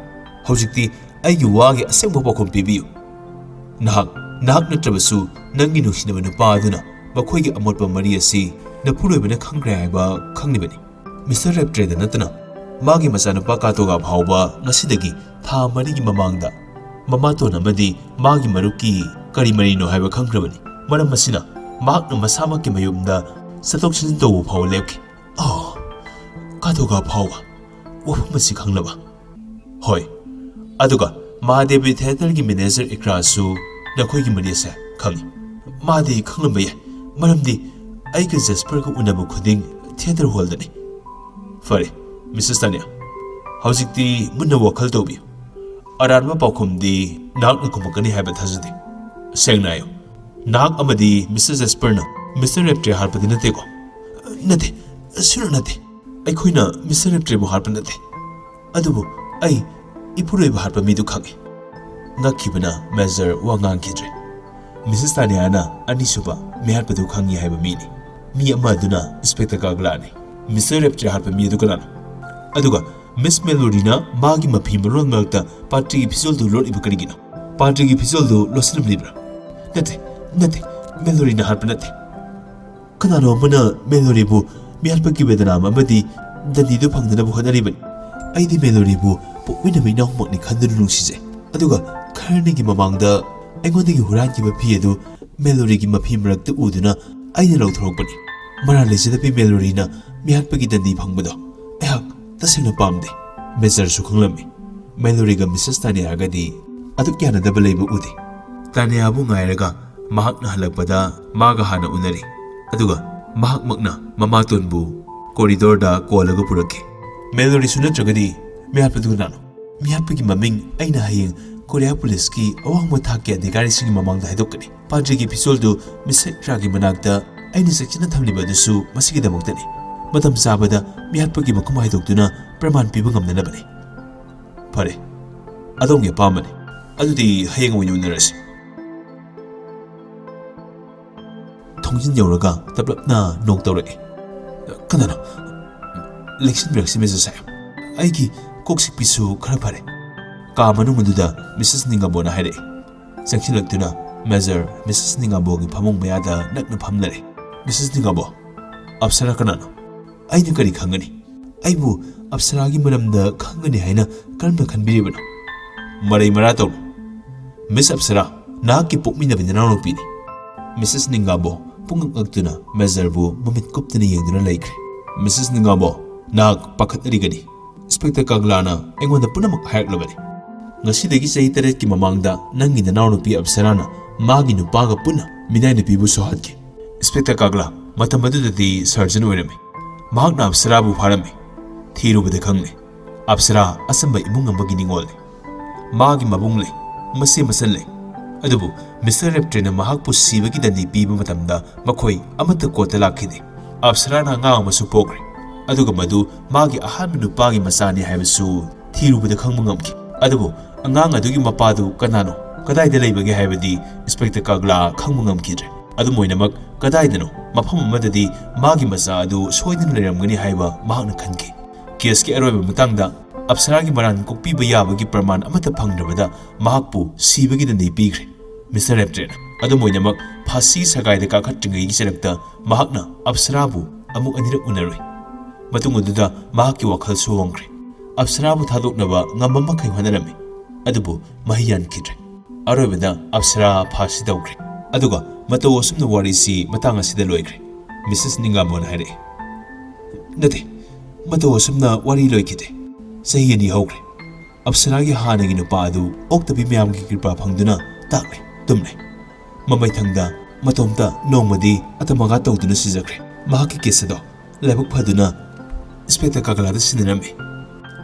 ꯍꯧꯖꯤꯛꯇꯤ ꯑꯩꯒꯤ ꯋꯥꯒꯤ ꯑꯁꯦꯡꯕ ꯄꯥꯎꯈꯨꯝ ꯄꯤꯕꯤꯌꯨ꯫ ꯅꯍꯥꯛ, ꯅꯍꯥꯛ ꯅꯠꯇ꯭ꯔꯕꯁꯨ ꯅꯪꯒꯤ ꯅꯨꯡꯁꯤꯅꯕ ꯅꯨꯄꯥ ꯑꯗꯨꯅ ꯃꯈꯣꯏꯒꯤ ꯑꯃꯣꯠꯄ ꯃꯔꯤ ꯑꯁꯤ ꯅꯄꯨꯔꯣꯏꯕꯅ ꯈꯪꯈ꯭ꯔꯦ ꯍꯥꯏꯕ ꯈꯪꯂꯤꯕꯅꯤ꯫ ꯃꯤꯁꯇꯔ ꯔꯦꯞꯇ꯭ꯔꯦꯗ ꯅꯠꯇꯅ ꯃꯥꯒꯤ ꯃꯆꯥꯅꯨꯄꯥ ꯀꯥꯇꯣꯒꯥ ꯐꯥꯎꯕ ꯉꯁꯤꯗꯒꯤ ꯊꯥ ꯃꯔꯤꯒꯤ ꯃꯃꯥꯡꯗ ꯃꯃꯥꯇꯣꯟ ꯑꯃꯗꯤ ꯃꯥꯒꯤ ꯃꯔꯨꯞꯀꯤ ꯀꯔꯤ ꯃꯔꯤꯅꯣ ꯍꯥꯏꯕ ꯈꯪꯈ꯭ꯔꯕꯅꯤ꯫ ꯃꯔꯝ ꯑꯁꯤꯅ ꯃꯍꯥꯛꯅ ꯃꯁꯥꯃꯛꯀꯤ ꯃꯌꯨꯝꯗ ꯆꯠꯊꯣꯛ ꯆꯠꯁꯤꯟ ꯇꯧꯕ ꯐꯥꯎꯕ ꯂꯦꯞꯈꯤ꯫" "ꯑꯣ, ꯀꯥꯇꯣꯒꯥ ꯐꯥꯎꯕ ꯋꯥꯐꯝ ꯑꯁꯤ ꯈꯪꯂꯕ?" "ꯍꯣꯏ, ꯑꯗꯨꯒ ꯃꯍꯥꯗꯦꯕꯤ ꯊꯤꯌꯦꯇꯔꯒꯤ ꯃꯦꯅꯦꯖꯔ ꯏꯀ꯭ꯔꯥꯁꯨ ꯅꯈꯣꯏꯒꯤ ꯃꯔꯤ ꯑꯁꯦ ꯈꯪꯏ꯫" "ꯃꯥꯗꯤ ꯈꯪꯂꯝꯕ ꯌꯥꯏ, ꯃꯔꯝꯗꯤ ꯑꯩꯒ ꯖꯦꯁꯄꯔꯒ ꯎꯅꯕ ꯈꯨꯗꯤꯡ ꯊꯤꯌꯦꯇꯔ ꯍꯣꯜꯗꯅꯤ꯫" "ꯐꯔꯦ, ꯃꯤꯁꯦꯁ ꯇꯥꯅꯤꯌꯥ, ꯍꯧꯖꯤꯛꯇꯤ ꯃꯨꯟꯅ ꯋꯥꯈꯜ ꯇꯧꯕꯤꯌꯨ꯫ ꯑꯔꯥꯟꯕ ꯄꯥꯎꯈꯨꯝꯗꯤ ꯅꯍꯥꯛꯅ ꯈꯨꯝꯃꯛꯀꯅꯤ ꯍꯥꯏꯕ ꯊꯥꯖꯗꯦ꯫ ꯁꯦꯡꯅ ꯍꯥꯏꯌꯨ, ꯅꯍꯥꯛ ꯑꯃꯗꯤ ꯃꯤꯁꯇꯔ ꯖꯦꯁꯄꯔꯅ ꯃꯤꯁꯇꯔ ꯔꯦꯞꯇ꯭ꯔꯦ ꯍꯥꯠꯄꯗꯤ ꯅꯠꯇꯦꯀꯣ?" "ꯅꯠꯇꯦ, ꯑꯁꯨꯝꯅ ꯅꯠꯇꯦ꯫ ꯑꯩꯈꯣꯏꯅ ꯃꯤꯁꯇꯔ ꯔꯦꯞꯇ꯭ꯔꯦꯕꯨ ꯍꯥꯠꯄ ꯅꯠꯇꯦ꯫ ꯑꯗꯨꯕꯨ ꯑꯩ ꯏꯄꯨꯔꯣꯏꯕ ꯍꯥꯠꯄ ꯃꯤꯗꯨ ꯈꯪꯏ꯫" ꯉꯛꯈꯤꯕꯅ ꯃꯦꯖꯔ ꯋꯥ ꯉꯥꯡꯈꯤꯗ꯭ꯔꯦ꯫ ꯃꯤꯁꯦꯁ ꯇꯥꯅꯤꯌꯥꯅ ꯑꯅꯤꯁꯨꯕ ꯃꯤꯍꯥꯠꯄꯗꯨ ꯈꯪꯉꯤ ꯍꯥꯏꯕ ꯃꯤꯅꯤ꯫ ꯃꯤ ꯑꯃ ꯑꯗꯨꯅ ꯏꯟꯁꯄꯦꯛꯇꯔ ꯀꯥꯒꯂꯥꯅꯤ꯫ ꯃꯤꯁꯇꯔ ꯔꯦꯞꯇ꯭ꯔꯤ ꯍꯥꯠꯄ ꯃꯤ ꯑꯗꯨ ꯀꯅꯥꯅꯣ? ꯑꯗꯨꯒ ꯃꯤꯁ ꯃꯦꯂꯣꯔꯤꯅ ꯃꯥꯒꯤ ꯃꯐꯤ ꯃꯔꯣꯜ ꯃꯔꯛꯇ ꯄꯥꯇ꯭ꯔꯤꯒꯤ ꯐꯤꯖꯣꯜꯗꯨ ꯂꯣꯠꯂꯤꯕ ꯀꯔꯤꯒꯤꯅꯣ? ꯄꯥꯇ꯭ꯔꯤꯒꯤ ꯐꯤꯖꯣꯜꯗꯨ ꯂꯣꯠꯁꯤꯜꯂꯝꯂꯤꯕ꯭ꯔꯥ? ꯅꯠꯇꯦ, ꯅꯠꯇꯦ, ꯃꯦꯂꯣꯔꯤꯅ ꯍꯥꯠꯄ ꯅꯠꯇꯦ꯫ ꯀꯅꯥꯅꯣ ꯑꯃꯅ ꯃꯦꯂꯣꯔꯤꯕꯨ ꯃꯤꯍꯥꯠꯄꯒꯤ ꯕꯗꯅꯥꯝ ꯑꯃꯗꯤ ꯗꯟꯗꯤꯗꯨ ꯐꯪꯗꯅꯕ ꯍꯣꯠꯅꯔꯤꯕꯅꯤ꯫ ꯑꯩꯗꯤ ꯃꯦꯂꯣꯔꯤꯕꯨ ꯄꯣꯛꯃꯤꯟꯅꯕ ꯏꯅꯥꯎꯃꯛꯅꯤ ꯈꯟꯗꯨꯅ ꯅꯨꯡꯁꯤꯖꯩ꯫ ꯑꯗꯨꯒ ꯈꯔꯅꯤꯒꯤ ꯃꯃꯥꯡꯗ ꯑꯩꯉꯣꯟꯗꯒꯤ ꯍꯨꯔꯥꯟꯈꯤꯕ ꯐꯤ ꯑꯗꯨ ꯃꯦꯂꯣꯔꯤꯒꯤ ꯃꯐꯤ ꯃꯔꯛꯇ ꯎꯗꯨꯅ ꯑꯩꯅ ꯂꯧꯊꯣꯔꯛꯄꯅꯤ꯫ ꯃꯔꯥꯜ ꯂꯩꯖꯗꯕꯤ ꯃꯦꯂꯣꯔꯤꯅ ꯃꯤꯍꯥꯠꯄꯒꯤ ꯗꯟꯗꯤ ꯐꯪꯕꯗꯣ ꯑꯩꯍꯥꯛ ꯇꯁꯦꯡꯅ ꯄꯥꯝꯗꯦ꯫ ꯃꯦꯖꯔꯁꯨ ꯈꯪꯂꯝꯃꯤ꯫ ꯃꯦꯂꯣꯔꯤꯒ ꯃꯤꯁꯦꯁ ꯇꯥꯅꯤꯌꯥꯒꯗꯤ ꯑꯗꯨꯛ ꯌꯥꯅꯗꯕ ꯂꯩꯕ ꯎꯗꯦ꯫ ꯇꯥꯅꯤꯌꯥꯕꯨ ꯉꯥꯏꯔꯒ ꯃꯍꯥꯛꯅ ꯍꯜꯂꯛꯄꯗ ꯃꯥꯒ ꯍꯥꯟꯅ ꯎꯅꯔꯦ꯫ ꯑꯗꯨꯒ ꯃꯍꯥꯛꯃꯛꯅ ꯃꯃꯥꯇꯣꯟꯕꯨ ꯀꯣꯔꯤꯗꯣꯔꯗ ꯀꯣꯜꯂꯒ ꯄꯨꯔꯛꯈꯤ꯫ ꯃꯦꯂꯣꯔꯤꯁꯨ ꯅꯠꯇ꯭ꯔꯒꯗꯤ ꯃꯤꯍꯥꯠꯄꯗꯨ ꯀꯅꯥꯅꯣ? ꯃꯤꯍꯥꯠꯄꯒꯤ ꯃꯃꯤꯡ ꯑꯩꯅ ꯍꯌꯦꯡ ꯀꯣꯔꯤꯌꯥ ꯄꯨꯂꯤꯁꯀꯤ ꯑꯋꯥꯡꯕ ꯊꯥꯛꯀꯤ ꯑꯙꯤꯀꯥꯔꯤꯁꯤꯡꯒꯤ ꯃꯃꯥꯡꯗ ꯍꯥꯏꯗꯣꯛꯀꯅꯤ꯫ ꯄꯥꯗ꯭ꯔꯤꯒꯤ ꯐꯤꯖꯣꯜꯗꯨ ꯃꯤꯁ ꯔꯦꯞꯇ꯭ꯔꯤꯅ ꯃꯅꯥꯛꯇ ꯑꯩꯅ ꯆꯦꯛꯁꯤꯟꯅ ꯊꯝꯂꯤꯕ ꯑꯗꯨꯁꯨ ꯃꯁꯤꯒꯤꯗꯃꯛꯇꯅꯤ꯫ ꯃꯇꯝ ꯆꯥꯕꯗ ꯃꯤꯍꯥꯠꯄꯒꯤ ꯃꯈꯨꯝ ꯍꯥꯏꯗꯣꯛꯇꯨꯅ ꯄ꯭ꯔꯃꯥꯟ ꯄꯤꯕ ꯉꯝꯅꯅꯕꯅꯤ꯫ ꯐꯔꯦ, ꯑꯗꯣꯝꯒꯤ ꯑꯄꯥꯝꯕꯅꯤ꯫ ꯑꯗꯨꯗꯤ ꯍꯌꯦꯡ ꯑꯣꯏꯅ ꯎꯅꯔꯁꯤ꯫ ꯊꯣꯡꯖꯤꯟ ꯌꯧꯔꯒ ꯇꯞꯂꯞꯅ ꯅꯣꯛ ꯇꯧꯔꯛꯏ꯫ "ꯀꯅꯥꯅꯣ?" "ꯂꯦꯡꯁꯤꯟꯕꯤꯔꯛꯁꯤ, ꯃꯤꯁꯇꯔ ꯁꯥꯍꯦꯕ꯫ ꯑꯩꯒꯤ ꯀꯣꯛ ꯆꯤꯛꯄꯤꯁꯨ ꯈꯔ ꯐꯔꯦ꯫" ꯀꯥ ꯃꯅꯨꯡ ꯑꯗꯨꯗ ꯃꯤꯁꯦꯁ ꯅꯤꯡꯒꯥꯝꯕꯣꯅ ꯍꯥꯏꯔꯛꯏ꯫ ꯆꯪꯁꯤꯜꯂꯛꯇꯨꯅ ꯃꯦꯖꯔ ꯃꯤꯁꯦꯁ ꯅꯤꯡꯒꯥꯝꯕꯣꯒꯤ ꯐꯃꯨꯡ ꯃꯌꯥꯗ ꯅꯛꯅ ꯐꯝꯂꯔꯦ꯫ "ꯃꯤꯁꯦꯁ ꯅꯤꯡꯒꯥꯝꯕꯣ, ꯑꯞꯁꯔꯥ ꯀꯅꯥꯅꯣ?" "ꯑꯩꯅ ꯀꯔꯤ ꯈꯪꯒꯅꯤ? ꯑꯩꯕꯨ ꯑꯞꯁꯔꯥꯒꯤ ꯃꯔꯝꯗ ꯈꯪꯒꯅꯤ ꯍꯥꯏꯅ ꯀꯔꯝꯅ ꯈꯟꯕꯤꯔꯤꯕꯅꯣ?" "ꯃꯔꯩ ꯃꯔꯥ ꯇꯧꯅꯨ꯫ ꯃꯤꯁ ꯑꯞꯁꯔꯥ, ꯅꯍꯥꯛꯀꯤ ꯄꯣꯛꯃꯤꯟꯅꯕ ꯅꯅꯥꯎꯅꯨꯄꯤꯅꯤ꯫" ꯃꯤꯁꯦꯁ ꯅꯤꯡꯒꯥꯝꯕꯣ ꯄꯨꯡꯉꯛ ꯉꯛꯇꯨꯅ ꯃꯦꯖꯔꯕꯨ ꯃꯃꯤꯠ ꯀꯨꯞꯇꯅ ꯌꯦꯡꯗꯨꯅ ꯂꯩꯈ꯭ꯔꯦ꯫ "ꯃꯤꯁꯦꯁ ꯅꯤꯡꯒꯥꯝꯕꯣ, ꯅꯍꯥꯛ ꯄꯥꯈꯠꯅꯔꯤꯒꯅꯤ꯫ ꯏꯟꯁꯄꯦꯛꯇꯔ ꯀꯥꯒꯂꯥꯅ ꯑꯩꯉꯣꯟꯗ ꯄꯨꯝꯅꯃꯛ ꯍꯥꯏꯔꯛꯂꯕꯅꯤ꯫ ꯉꯁꯤꯗꯒꯤ ꯆꯍꯤ ꯇꯔꯦꯠꯀꯤ ꯃꯃꯥꯡꯗ ꯅꯪꯒꯤ ꯅꯅꯥꯎꯅꯨꯄꯤ ꯑꯞꯁꯔꯥꯅ ꯃꯥꯒꯤ ꯅꯨꯄꯥꯒ ꯄꯨꯟꯅ ꯃꯤꯅꯥꯏ ꯅꯨꯄꯤꯕꯨ ꯁꯣꯛꯍꯟꯈꯤ꯫" ꯏꯟꯁꯄꯦꯛꯇꯔ ꯀꯥꯒꯂꯥ ꯃꯇꯝ ꯑꯗꯨꯗꯗꯤ ꯁꯔꯖꯟ ꯑꯣꯏꯔꯝꯃꯤ꯫ ꯃꯍꯥꯛꯅ ꯑꯞꯁꯔꯥꯕꯨ ꯐꯥꯔꯝꯃꯤ꯫ ꯊꯤꯔꯨꯕꯗ ꯈꯪꯂꯦ, ꯑꯞꯁꯔꯥ ꯑꯆꯝꯕ ꯏꯃꯨꯡ ꯑꯃꯒꯤ ꯅꯤꯉꯣꯜꯅꯤ꯫ ꯃꯥꯒꯤ ꯃꯕꯨꯡ ꯂꯩ, ꯃꯆꯦ ꯃꯆꯟ ꯂꯩ꯫ ꯑꯗꯨꯕꯨ ꯃꯤꯁꯇꯔ ꯔꯦꯞꯇ꯭ꯔꯤꯅ ꯃꯍꯥꯛꯄꯨ ꯁꯤꯕꯒꯤ ꯗꯟꯗꯤ ꯄꯤꯕ ꯃꯇꯝꯗ ꯃꯈꯣꯏ ꯑꯃꯠꯇ ꯀꯣꯔꯠꯇ ꯂꯥꯛꯈꯤꯗꯦ꯫ ꯑꯞꯁꯔꯥꯅ ꯑꯉꯥꯡ ꯑꯃꯁꯨ ꯄꯣꯛꯈ꯭ꯔꯦ, ꯑꯗꯨꯒ ꯃꯗꯨ ꯃꯥꯒꯤ ꯑꯍꯥꯟꯕ ꯅꯨꯄꯥꯒꯤ ꯃꯆꯥꯅꯤ ꯍꯥꯏꯕꯁꯨ ꯊꯤꯔꯨꯕꯗ ꯈꯪꯕ ꯉꯝꯈꯤ꯫ ꯑꯗꯨꯕꯨ ꯑꯉꯥꯡ ꯑꯗꯨꯒꯤ ꯃꯄꯥꯗꯨ ꯀꯅꯥꯅꯣ ꯀꯗꯥꯏꯗ ꯂꯩꯕꯒꯦ ꯍꯥꯏꯕꯗꯤ ꯏꯟꯁꯄꯦꯛꯇꯔ ꯀꯒꯂꯥ ꯈꯪꯕ ꯉꯝꯈꯤꯗ꯭ꯔꯦ꯫ ꯑꯗꯨꯝ ꯑꯣꯏꯅꯃꯛ, ꯀꯗꯥꯏꯗꯅꯣ ꯃꯐꯝ ꯑꯃꯗꯗꯤ ꯃꯥꯒꯤ ꯃꯆꯥ ꯑꯗꯨ ꯁꯣꯏꯗꯅ ꯂꯩꯔꯝꯒꯅꯤ ꯍꯥꯏꯕ ꯃꯍꯥꯛꯅ ꯈꯟꯈꯤ꯫ ꯀꯦꯁꯀꯤ ꯑꯔꯣꯏꯕ ꯃꯇꯥꯡꯗ ꯑꯞꯁꯔꯥꯒꯤ ꯃꯔꯥꯟ ꯀꯣꯛꯄꯤꯕ ꯌꯥꯕꯒꯤ ꯄ꯭ꯔꯃꯥꯟ ꯑꯃꯠꯇ ꯐꯪꯗ꯭ꯔꯕꯗ ꯃꯍꯥꯛꯄꯨ ꯁꯤꯕꯒꯤ ꯗꯟꯗꯤ ꯄꯤꯈ꯭ꯔꯦ꯫ ꯃꯤꯁꯇꯔ ꯔꯦꯞꯇ꯭ꯔꯦꯅ꯫ ꯑꯗꯨꯝ ꯑꯣꯏꯅꯃꯛ, ꯐꯥꯁꯤ ꯁꯒꯥꯏꯗ ꯀꯥꯈꯠꯇ꯭ꯔꯤꯉꯩꯒꯤ ꯆꯔꯛꯇ ꯃꯍꯥꯛꯅ ꯑꯞꯁꯔꯥꯕꯨ ꯑꯃꯨꯛ ꯑꯅꯤꯔꯛ ꯎꯅꯔꯨꯏ꯫ ꯃꯇꯨꯡ ꯑꯗꯨꯗ ꯃꯍꯥꯛꯀꯤ ꯋꯥꯈꯜꯁꯨ ꯍꯣꯡꯈ꯭ꯔꯦ꯫ ꯑꯞꯁꯔꯥꯕꯨ ꯊꯥꯗꯣꯛꯅꯕ ꯉꯝꯕ ꯃꯈꯩ ꯍꯣꯠꯅꯔꯝꯃꯤ, ꯑꯗꯨꯕꯨ ꯃꯍꯩ ꯌꯥꯟꯈꯤꯗ꯭ꯔꯦ꯫ ꯑꯔꯣꯏꯕꯗ ꯑꯞꯁꯔꯥ ꯐꯥꯁꯤ ꯇꯧꯈ꯭ꯔꯦ꯫ ꯑꯗꯨꯒ ꯃꯇꯧ ꯑꯁꯨꯝꯅ ꯋꯥꯔꯤꯁꯤ ꯃꯇꯥꯡ ꯑꯁꯤꯗ ꯂꯣꯏꯈ꯭ꯔꯦ꯫ ꯃꯤꯁꯦꯁ ꯅꯤꯡꯒꯥꯝꯕꯣꯅ ꯍꯥꯏꯔꯛꯏ, "ꯅꯠꯇꯦ, ꯃꯇꯧ ꯑꯁꯨꯝꯅ ꯋꯥꯔꯤ ꯂꯣꯏꯈꯤꯗꯦ꯫ ꯆꯍꯤ ꯑꯅꯤ ꯍꯧꯈ꯭ꯔꯦ꯫ ꯑꯞꯁꯔꯥꯒꯤ ꯍꯥꯟꯅꯒꯤ ꯅꯨꯄꯥ ꯑꯗꯨ ꯑꯣꯛꯇꯕꯤ ꯃꯌꯥꯝꯒꯤ ꯀ꯭ꯔꯤꯄꯥ ꯐꯪꯗꯨꯅ ꯇꯥꯛꯂꯦ, ꯇꯨꯝꯂꯦ꯫ ꯃꯃꯩꯊꯪꯗ ꯃꯇꯣꯝꯇ ꯅꯣꯡꯃꯗꯤ ꯑꯇꯃꯒꯥ ꯇꯧꯗꯨꯅ ꯁꯤꯖꯈ꯭ꯔꯦ꯫ ꯃꯍꯥꯛꯀꯤ ꯀꯦꯁ ꯑꯗꯣ ꯂꯥꯏꯕꯛ ꯐꯗꯨꯅ ꯏꯟꯁꯄꯦꯛꯇꯔ ꯀꯒꯂꯥꯗ ꯁꯤꯟꯅꯔꯝꯃꯤ꯫"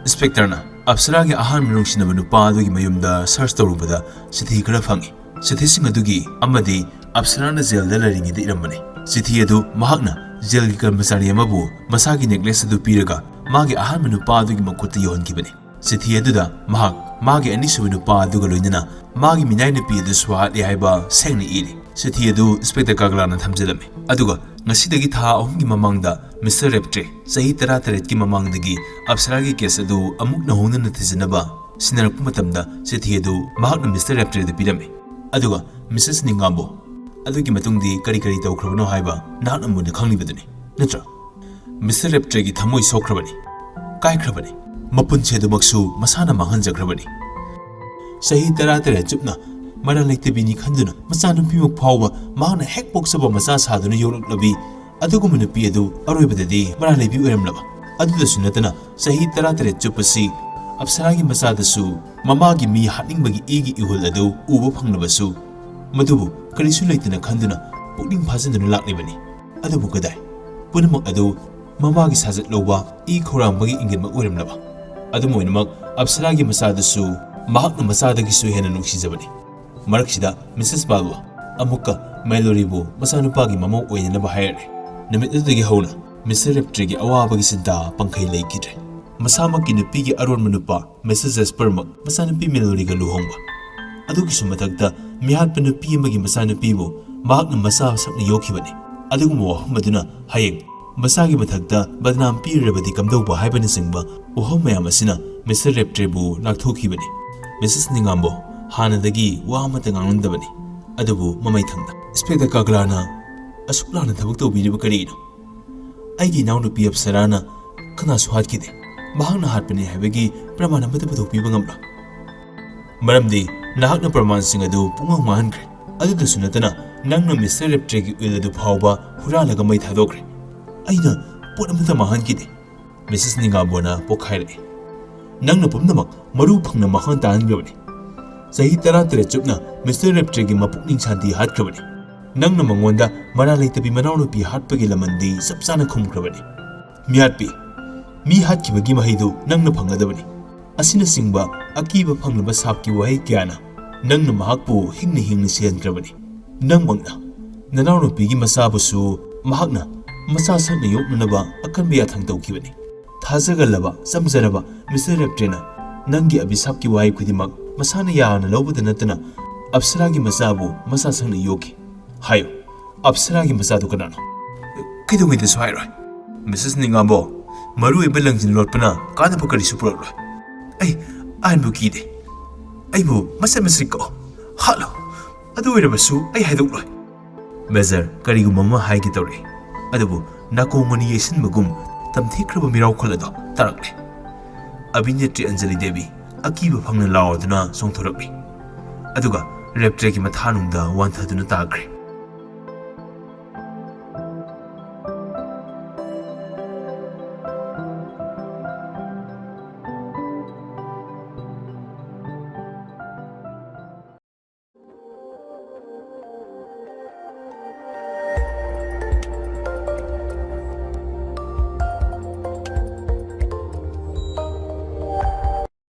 ꯏꯟꯁꯄꯦꯛꯇꯔꯅ ꯑꯞꯁꯔꯥꯒꯤ ꯑꯍꯥꯟꯕ ꯅꯨꯡꯁꯤꯅꯕ ꯅꯨꯄꯥ ꯑꯗꯨꯒꯤ ꯃꯌꯨꯝꯗ ꯁꯔꯆ ꯇꯧꯔꯨꯕꯗ ꯆꯤꯊꯤ ꯈꯔ ꯐꯪꯉꯤ꯫ ꯆꯤꯊꯤꯁꯤꯡ ꯑꯗꯨꯒꯤ ꯑꯃꯗꯤ ꯑꯞꯁꯔꯥꯅ ꯖꯦꯜꯗ ꯂꯩꯔꯤꯉꯩꯗ ꯏꯔꯝꯕꯅꯤ꯫ ꯆꯤꯊꯤ ꯑꯗꯨ ꯃꯍꯥꯛꯅ ꯖꯦꯜꯒꯤ ꯀꯔꯃꯆꯥꯔꯤ ꯑꯃꯕꯨ ꯃꯁꯥꯒꯤ ꯅꯦꯀꯂꯦꯁ ꯑꯗꯨ ꯄꯤꯔꯒ ꯃꯥꯒꯤ ꯑꯍꯥꯟꯕ ꯅꯨꯄꯥ ꯑꯗꯨꯒꯤ ꯃꯈꯨꯠꯇ ꯌꯧꯍꯟꯈꯤꯕꯅꯤ꯫ ꯆꯤꯊꯤ ꯑꯗꯨꯗ ꯃꯍꯥꯛ ꯃꯥꯒꯤ ꯑꯅꯤꯁꯨꯕ ꯅꯨꯄꯥ ꯑꯗꯨꯒ ꯂꯣꯏꯅꯅ ꯃꯥꯒꯤ ꯃꯤꯅꯥꯏ ꯅꯨꯄꯤ ꯑꯗꯨꯁꯨ ꯍꯥꯠꯂꯦ ꯍꯥꯏꯕ ꯁꯦꯡꯅ ꯏꯔꯤ꯫ ꯆꯤꯊꯤ ꯑꯗꯨ ꯏꯟꯁꯄꯦꯛꯇꯔ ꯀꯒꯂꯥꯅ ꯊꯝꯖꯤꯜꯂꯝꯃꯤ꯫ ꯑꯗꯨꯒ ꯉꯁꯤꯗꯒꯤ ꯊꯥ ꯑꯍꯨꯝꯒꯤ ꯃꯃꯥꯡꯗ ꯃꯤꯁꯇꯔ ꯔꯦꯞꯇ꯭ꯔꯦ ꯆꯍꯤ ꯇꯔꯥꯇꯔꯦꯠꯀꯤ ꯃꯃꯥꯡꯗꯒꯤ ꯑꯞꯁꯔꯥꯒꯤ ꯀꯦꯁ ꯑꯗꯨ ꯑꯃꯨꯛ ꯅꯧꯍꯧꯅꯅ ꯊꯤꯖꯤꯟꯅꯕ ꯁꯤꯟꯅꯔꯛꯄ ꯃꯇꯝꯗ ꯆꯤꯊꯤ ꯑꯗꯨ ꯃꯍꯥꯛꯅ ꯃꯤꯁꯇꯔ ꯔꯦꯞꯇ꯭ꯔꯦꯗ ꯄꯤꯔꯝꯃꯤ꯫ ꯑꯗꯨꯒ ꯃꯤꯁꯦꯁ ꯅꯤꯡꯒꯥꯝꯕꯣ, ꯑꯗꯨꯒꯤ ꯃꯇꯨꯡꯗꯤ ꯀꯔꯤ ꯀꯔꯤ ꯇꯧꯈ꯭ꯔꯕꯅꯣ ꯍꯥꯏꯕ ꯅꯍꯥꯛꯅ ꯃꯨꯟꯅ ꯈꯪꯂꯤꯕꯗꯨꯅꯤ, ꯅꯠꯇ꯭ꯔꯥ? ꯃꯤꯁꯇꯔ ꯔꯦꯞꯇ꯭ꯔꯦꯒꯤ ꯊꯃꯣꯏ ꯁꯣꯛꯈ꯭ꯔꯕꯅꯤ, ꯀꯥꯏꯈ꯭ꯔꯕꯅꯤ꯫ ꯃꯄꯨꯟꯁꯤ ꯑꯗꯨꯃꯛꯁꯨ ꯃꯁꯥꯅ ꯃꯥꯡꯍꯟꯖꯈ꯭ꯔꯕꯅꯤ꯫ ꯆꯍꯤ ꯇꯔꯥꯇꯔꯦꯠ ꯆꯨꯞꯅ ꯃꯔꯥꯜ ꯂꯩꯇꯕꯤꯅꯤ ꯈꯟꯗꯨꯅ ꯃꯆꯥꯅꯨꯄꯤꯃꯛ ꯐꯥꯎꯕ ꯃꯍꯥꯛꯅ ꯍꯦꯛ ꯄꯣꯛꯆꯕ ꯃꯆꯥ ꯁꯥꯗꯨꯅ ꯌꯣꯛꯂꯛꯂꯕꯤ ꯑꯗꯨꯒꯨꯝꯕ ꯅꯨꯄꯤ ꯑꯗꯨ ꯑꯔꯣꯏꯕꯗꯗꯤ ꯃꯔꯥꯜ ꯂꯩꯕꯤ ꯑꯣꯏꯔꯝꯂꯕ꯫ ꯑꯗꯨꯗꯁꯨ ꯅꯠꯇꯅ ꯆꯍꯤ ꯇꯔꯥꯇꯔꯦꯠ ꯆꯨꯞꯄꯁꯤ ꯑꯞꯁꯔꯥꯒꯤ ꯃꯆꯥꯗꯁꯨ ꯃꯃꯥꯒꯤ ꯃꯤ ꯍꯥꯠꯅꯤꯡꯕꯒꯤ ꯏꯒꯤ ꯏꯍꯨꯜ ꯑꯗꯨ ꯎꯕ ꯐꯪꯂꯕꯁꯨ, ꯃꯗꯨꯕꯨ ꯀꯔꯤꯁꯨ ꯂꯩꯇꯅ ꯈꯟꯗꯨꯅ ꯄꯨꯛꯅꯤꯡ ꯐꯥꯖꯤꯟꯗꯨꯅ ꯂꯥꯛꯂꯤꯕꯅꯤ꯫ ꯑꯗꯨꯕꯨ ꯀꯗꯥꯏ? ꯄꯨꯝꯅꯃꯛ ꯑꯗꯨ ꯃꯃꯥꯒꯤ ꯁꯥꯖꯠ ꯂꯧꯕ, ꯏ ꯈꯧꯔꯥꯡꯕꯒꯤ ꯏꯪꯒꯤꯠꯃꯛ ꯑꯣꯏꯔꯝꯂꯕ꯫ ꯑꯗꯨꯝ ꯑꯣꯏꯅꯃꯛ, ꯑꯞꯁꯔꯥꯒꯤ ꯃꯆꯥꯗꯨꯁꯨ ꯃꯍꯥꯛꯅ ꯃꯆꯥꯗꯒꯤꯁꯨ ꯍꯦꯟꯅ ꯅꯨꯡꯁꯤꯖꯕꯅꯤ꯫ ꯃꯔꯛꯁꯤꯗ ꯃꯤꯁꯦꯁ ꯕꯥꯜꯋꯥ ꯑꯃꯨꯛꯀ ꯃꯦꯂꯣꯔꯤꯕꯨ ꯃꯆꯥꯅꯨꯄꯥꯒꯤ ꯃꯃꯧ ꯑꯣꯏꯅꯅꯕ ꯍꯥꯏꯔꯛꯂꯦ꯫ ꯅꯨꯃꯤꯠ ꯑꯗꯨꯗꯒꯤ ꯍꯧꯅ ꯃꯤꯁꯇꯔ ꯔꯦꯞꯇ꯭ꯔꯤꯒꯤ ꯑꯋꯥꯕꯒꯤ ꯆꯤꯟꯇꯥ ꯄꯪꯈꯩ ꯂꯩꯈꯤꯗ꯭ꯔꯦ꯫ ꯃꯁꯥꯃꯛꯀꯤ ꯅꯨꯄꯤꯒꯤ ꯑꯔꯣꯟꯕ ꯅꯨꯄꯥ ꯃꯤꯁꯦꯁ ꯖꯦꯁꯄꯔꯃꯛ ꯃꯆꯥꯅꯨꯄꯤ ꯃꯦꯂꯣꯔꯤꯒ ꯂꯨꯍꯣꯡꯕ꯫ ꯑꯗꯨꯒꯤꯁꯨ ꯃꯊꯛꯇ ꯃꯤꯍꯥꯠꯄ ꯅꯨꯄꯤ ꯑꯃꯒꯤ ꯃꯆꯥꯅꯨꯄꯤꯕꯨ ꯃꯍꯥꯛꯅ ꯃꯆꯥ ꯁꯛꯅ ꯌꯣꯛꯈꯤꯕꯅꯤ꯫ ꯑꯗꯨꯒꯨꯝꯕ ꯋꯥꯐꯝ ꯑꯗꯨꯅ ꯍꯌꯦꯡ ꯃꯆꯥꯒꯤ ꯃꯊꯛꯇ ꯕꯗꯅꯥꯝ ꯄꯤꯔꯨꯔꯕꯗꯤ ꯀꯝꯗꯧꯕ ꯍꯥꯏꯕꯅꯆꯤꯡꯕ ꯋꯥꯍꯪ ꯃꯌꯥꯝ ꯑꯁꯤꯅ ꯃꯤꯁꯇꯔ ꯔꯦꯞꯇ꯭ꯔꯦꯕꯨ ꯂꯥꯛꯊꯣꯛꯈꯤꯕꯅꯤ꯫ ꯃꯤꯁꯦꯁ ꯅꯤꯡꯉꯥꯝꯕꯣ ꯍꯥꯟꯅꯗꯒꯤ ꯋꯥ ꯑꯃꯠꯇ ꯉꯥꯡꯂꯝꯗꯕꯅꯤ꯫ ꯑꯗꯨꯕꯨ ꯃꯃꯩ ꯊꯪꯗ ꯏꯟꯁꯄꯦꯛꯇꯔ ꯀꯒ꯭ꯂꯥꯅ ꯑꯁꯨꯛ ꯂꯥꯟꯅ ꯊꯕꯛ ꯇꯧꯕꯤꯔꯤꯕ ꯀꯔꯤꯒꯤꯅꯣ? ꯑꯩꯒꯤ ꯏꯅꯥꯎꯅꯨꯄꯤ ꯑꯞꯁꯔꯥꯅ ꯀꯅꯥꯁꯨ ꯍꯥꯠꯈꯤꯗꯦ꯫ ꯃꯍꯥꯛꯅ ꯍꯥꯠꯄꯅꯤ ꯍꯥꯏꯕꯒꯤ ꯄ꯭ꯔꯃꯥꯟ ꯑꯃꯠꯇ ꯄꯨꯊꯣꯛꯄꯤꯕ ꯉꯝꯂꯣꯏ꯫ ꯃꯔꯝꯗꯤ ꯅꯍꯥꯛꯅ ꯄ꯭ꯔꯃꯥꯟꯁꯤꯡ ꯑꯗꯨ ꯄꯨꯡꯃꯥꯡ ꯃꯥꯡꯍꯟꯈ꯭ꯔꯦ꯫ ꯑꯗꯨꯗꯁꯨ ꯅꯠꯇꯅ ꯅꯪꯅ ꯃꯤꯁꯇꯔ ꯔꯦꯞꯇ꯭ꯔꯦꯒꯤ ꯎꯏꯜ ꯑꯗꯨ ꯐꯥꯎꯕ ꯍꯨꯔꯥꯜꯂꯒ ꯃꯩ ꯊꯥꯗꯣꯛꯈ꯭ꯔꯦ꯫ ꯑꯩꯅ ꯄꯣꯠ ꯑꯃꯠꯇ ꯃꯥꯡꯍꯟꯈꯤꯗꯦ, ꯃꯤꯁꯦꯁ ꯅꯤꯡꯉꯥꯝꯕꯣꯅ ꯄꯣꯛꯈꯥꯏꯔꯛꯏ꯫ ꯅꯪꯅ ꯄꯨꯝꯅꯃꯛ ꯃꯔꯨ ꯐꯪꯅ ꯃꯥꯡꯍꯟ ꯇꯥꯍꯟꯈ꯭ꯔꯕꯅꯤ꯫ ꯆꯍꯤ ꯇꯔꯥꯇꯔꯦꯠ ꯆꯨꯞꯅ ꯃꯤꯁꯇꯔ ꯔꯦꯞꯇ꯭ꯔꯦꯒꯤ ꯃꯄꯨꯛꯅꯤꯡ ꯁꯥꯟꯇꯤ ꯍꯥꯠꯈ꯭ꯔꯕꯅꯤ꯫ ꯅꯪꯅ ꯃꯉꯣꯟꯗ ꯃꯔꯥꯜ ꯂꯩꯇꯕꯤ ꯃꯅꯥꯎꯅꯨꯄꯤ ꯍꯥꯠꯄꯒꯤ ꯂꯃꯟꯗꯤ ꯆꯞ ꯆꯥꯅ ꯈꯨꯝꯈ꯭ꯔꯕꯅꯤ꯫ ꯃꯤꯍꯥꯠꯄꯤ, ꯃꯤ ꯍꯥꯠꯈꯤꯕꯒꯤ ꯃꯍꯩꯗꯨ ꯅꯪꯅ ꯐꯪꯒꯗꯕꯅꯤ꯫ ꯑꯁꯤꯅꯆꯤꯡꯕ ꯑꯀꯤꯕ ꯐꯪꯂꯕ ꯁꯥꯞꯀꯤ ꯋꯥꯍꯩ ꯀꯌꯥꯅ ꯅꯪꯅ ꯃꯍꯥꯛꯄꯨ ꯍꯤꯡꯅ ꯍꯤꯡꯅ ꯁꯤꯍꯟꯈ꯭ꯔꯕꯅꯤ꯫ ꯅꯪꯃꯛꯅ ꯅꯅꯥꯎꯅꯨꯄꯤꯒꯤ ꯃꯆꯥꯕꯨꯁꯨ ꯃꯍꯥꯛꯅ ꯃꯆꯥ ꯁꯛꯅ ꯌꯣꯛꯅꯅꯕ ꯑꯀꯟꯕ ꯌꯥꯊꯪ ꯇꯧꯈꯤꯕꯅꯤ꯫ ꯊꯥꯖꯒꯜꯂꯕ, ꯆꯝꯖꯔꯕ ꯃꯤꯁꯇꯔ ꯔꯦꯞꯇ꯭ꯔꯦꯅ ꯅꯪꯒꯤ ꯑꯕꯤꯁꯥꯞꯀꯤ ꯋꯥꯍꯩ ꯈꯨꯗꯤꯡꯃꯛ ꯃꯁꯥꯅ ꯌꯥꯅ ꯂꯧꯕꯗ ꯅꯠꯇꯅ ꯑꯞꯁꯔꯥꯒꯤ ꯃꯆꯥꯕꯨ ꯃꯆꯥ ꯁꯛꯅ ꯌꯣꯛꯈꯤ꯫ ꯍꯥꯏꯌꯨ, ꯑꯞꯁꯔꯥꯒꯤ ꯃꯆꯥꯗꯨ ꯀꯅꯥꯅꯣ? ꯀꯩꯗꯧꯉꯩꯗꯁꯨ ꯍꯥꯏꯔꯣꯏ꯫ ꯃꯤꯁꯦꯁ ꯅꯤꯡꯉꯥꯝꯕꯣ, ꯃꯔꯨ ꯑꯣꯏꯕ ꯂꯪꯖꯤꯟ ꯂꯣꯠꯄꯅ ꯀꯥꯟꯅꯕ ꯀꯔꯤꯁꯨ ꯄꯨꯔꯛꯂꯣꯏ꯫ ꯑꯩ ꯑꯥꯏꯟꯕꯨ ꯀꯤꯗꯦ꯫ ꯑꯩꯕꯨ ꯃꯆꯦꯠ ꯃꯆꯦꯠ ꯀꯛꯑꯣ, ꯍꯥꯠꯂꯣ꯫ ꯑꯗꯨ ꯑꯣꯏꯔꯕꯁꯨ ꯑꯩ ꯍꯥꯏꯗꯣꯛꯂꯣꯏ꯫ ꯃꯦꯖꯔ ꯀꯔꯤꯒꯨꯝꯕ ꯑꯃ ꯍꯥꯏꯒꯦ ꯇꯧꯔꯛꯏ, ꯑꯗꯨꯕꯨ ꯅꯥꯀꯣꯡ ꯑꯅꯤ ꯌꯩꯁꯤꯟꯕꯒꯨꯝ ꯇꯝꯊꯤꯈ꯭ꯔꯕ ꯃꯤꯔꯥꯎꯈꯣꯜ ꯑꯗꯨ ꯇꯥꯔꯛꯂꯦ꯫ ꯑꯚꯤꯅꯦꯇ꯭ꯔꯤ ꯑꯟꯖꯂꯤ ꯗꯦꯕꯤ ꯑꯀꯤꯕ ꯐꯪꯅ ꯂꯥꯎꯔꯗꯨꯅ ꯆꯣꯡꯊꯣꯔꯛꯂꯤ, ꯑꯗꯨꯒ ꯔꯦꯞꯇ꯭ꯔꯦꯒꯤ ꯃꯊꯥꯅꯨꯡꯗ ꯋꯥꯟꯊꯗꯨꯅ ꯇꯥꯈ꯭ꯔꯦ꯫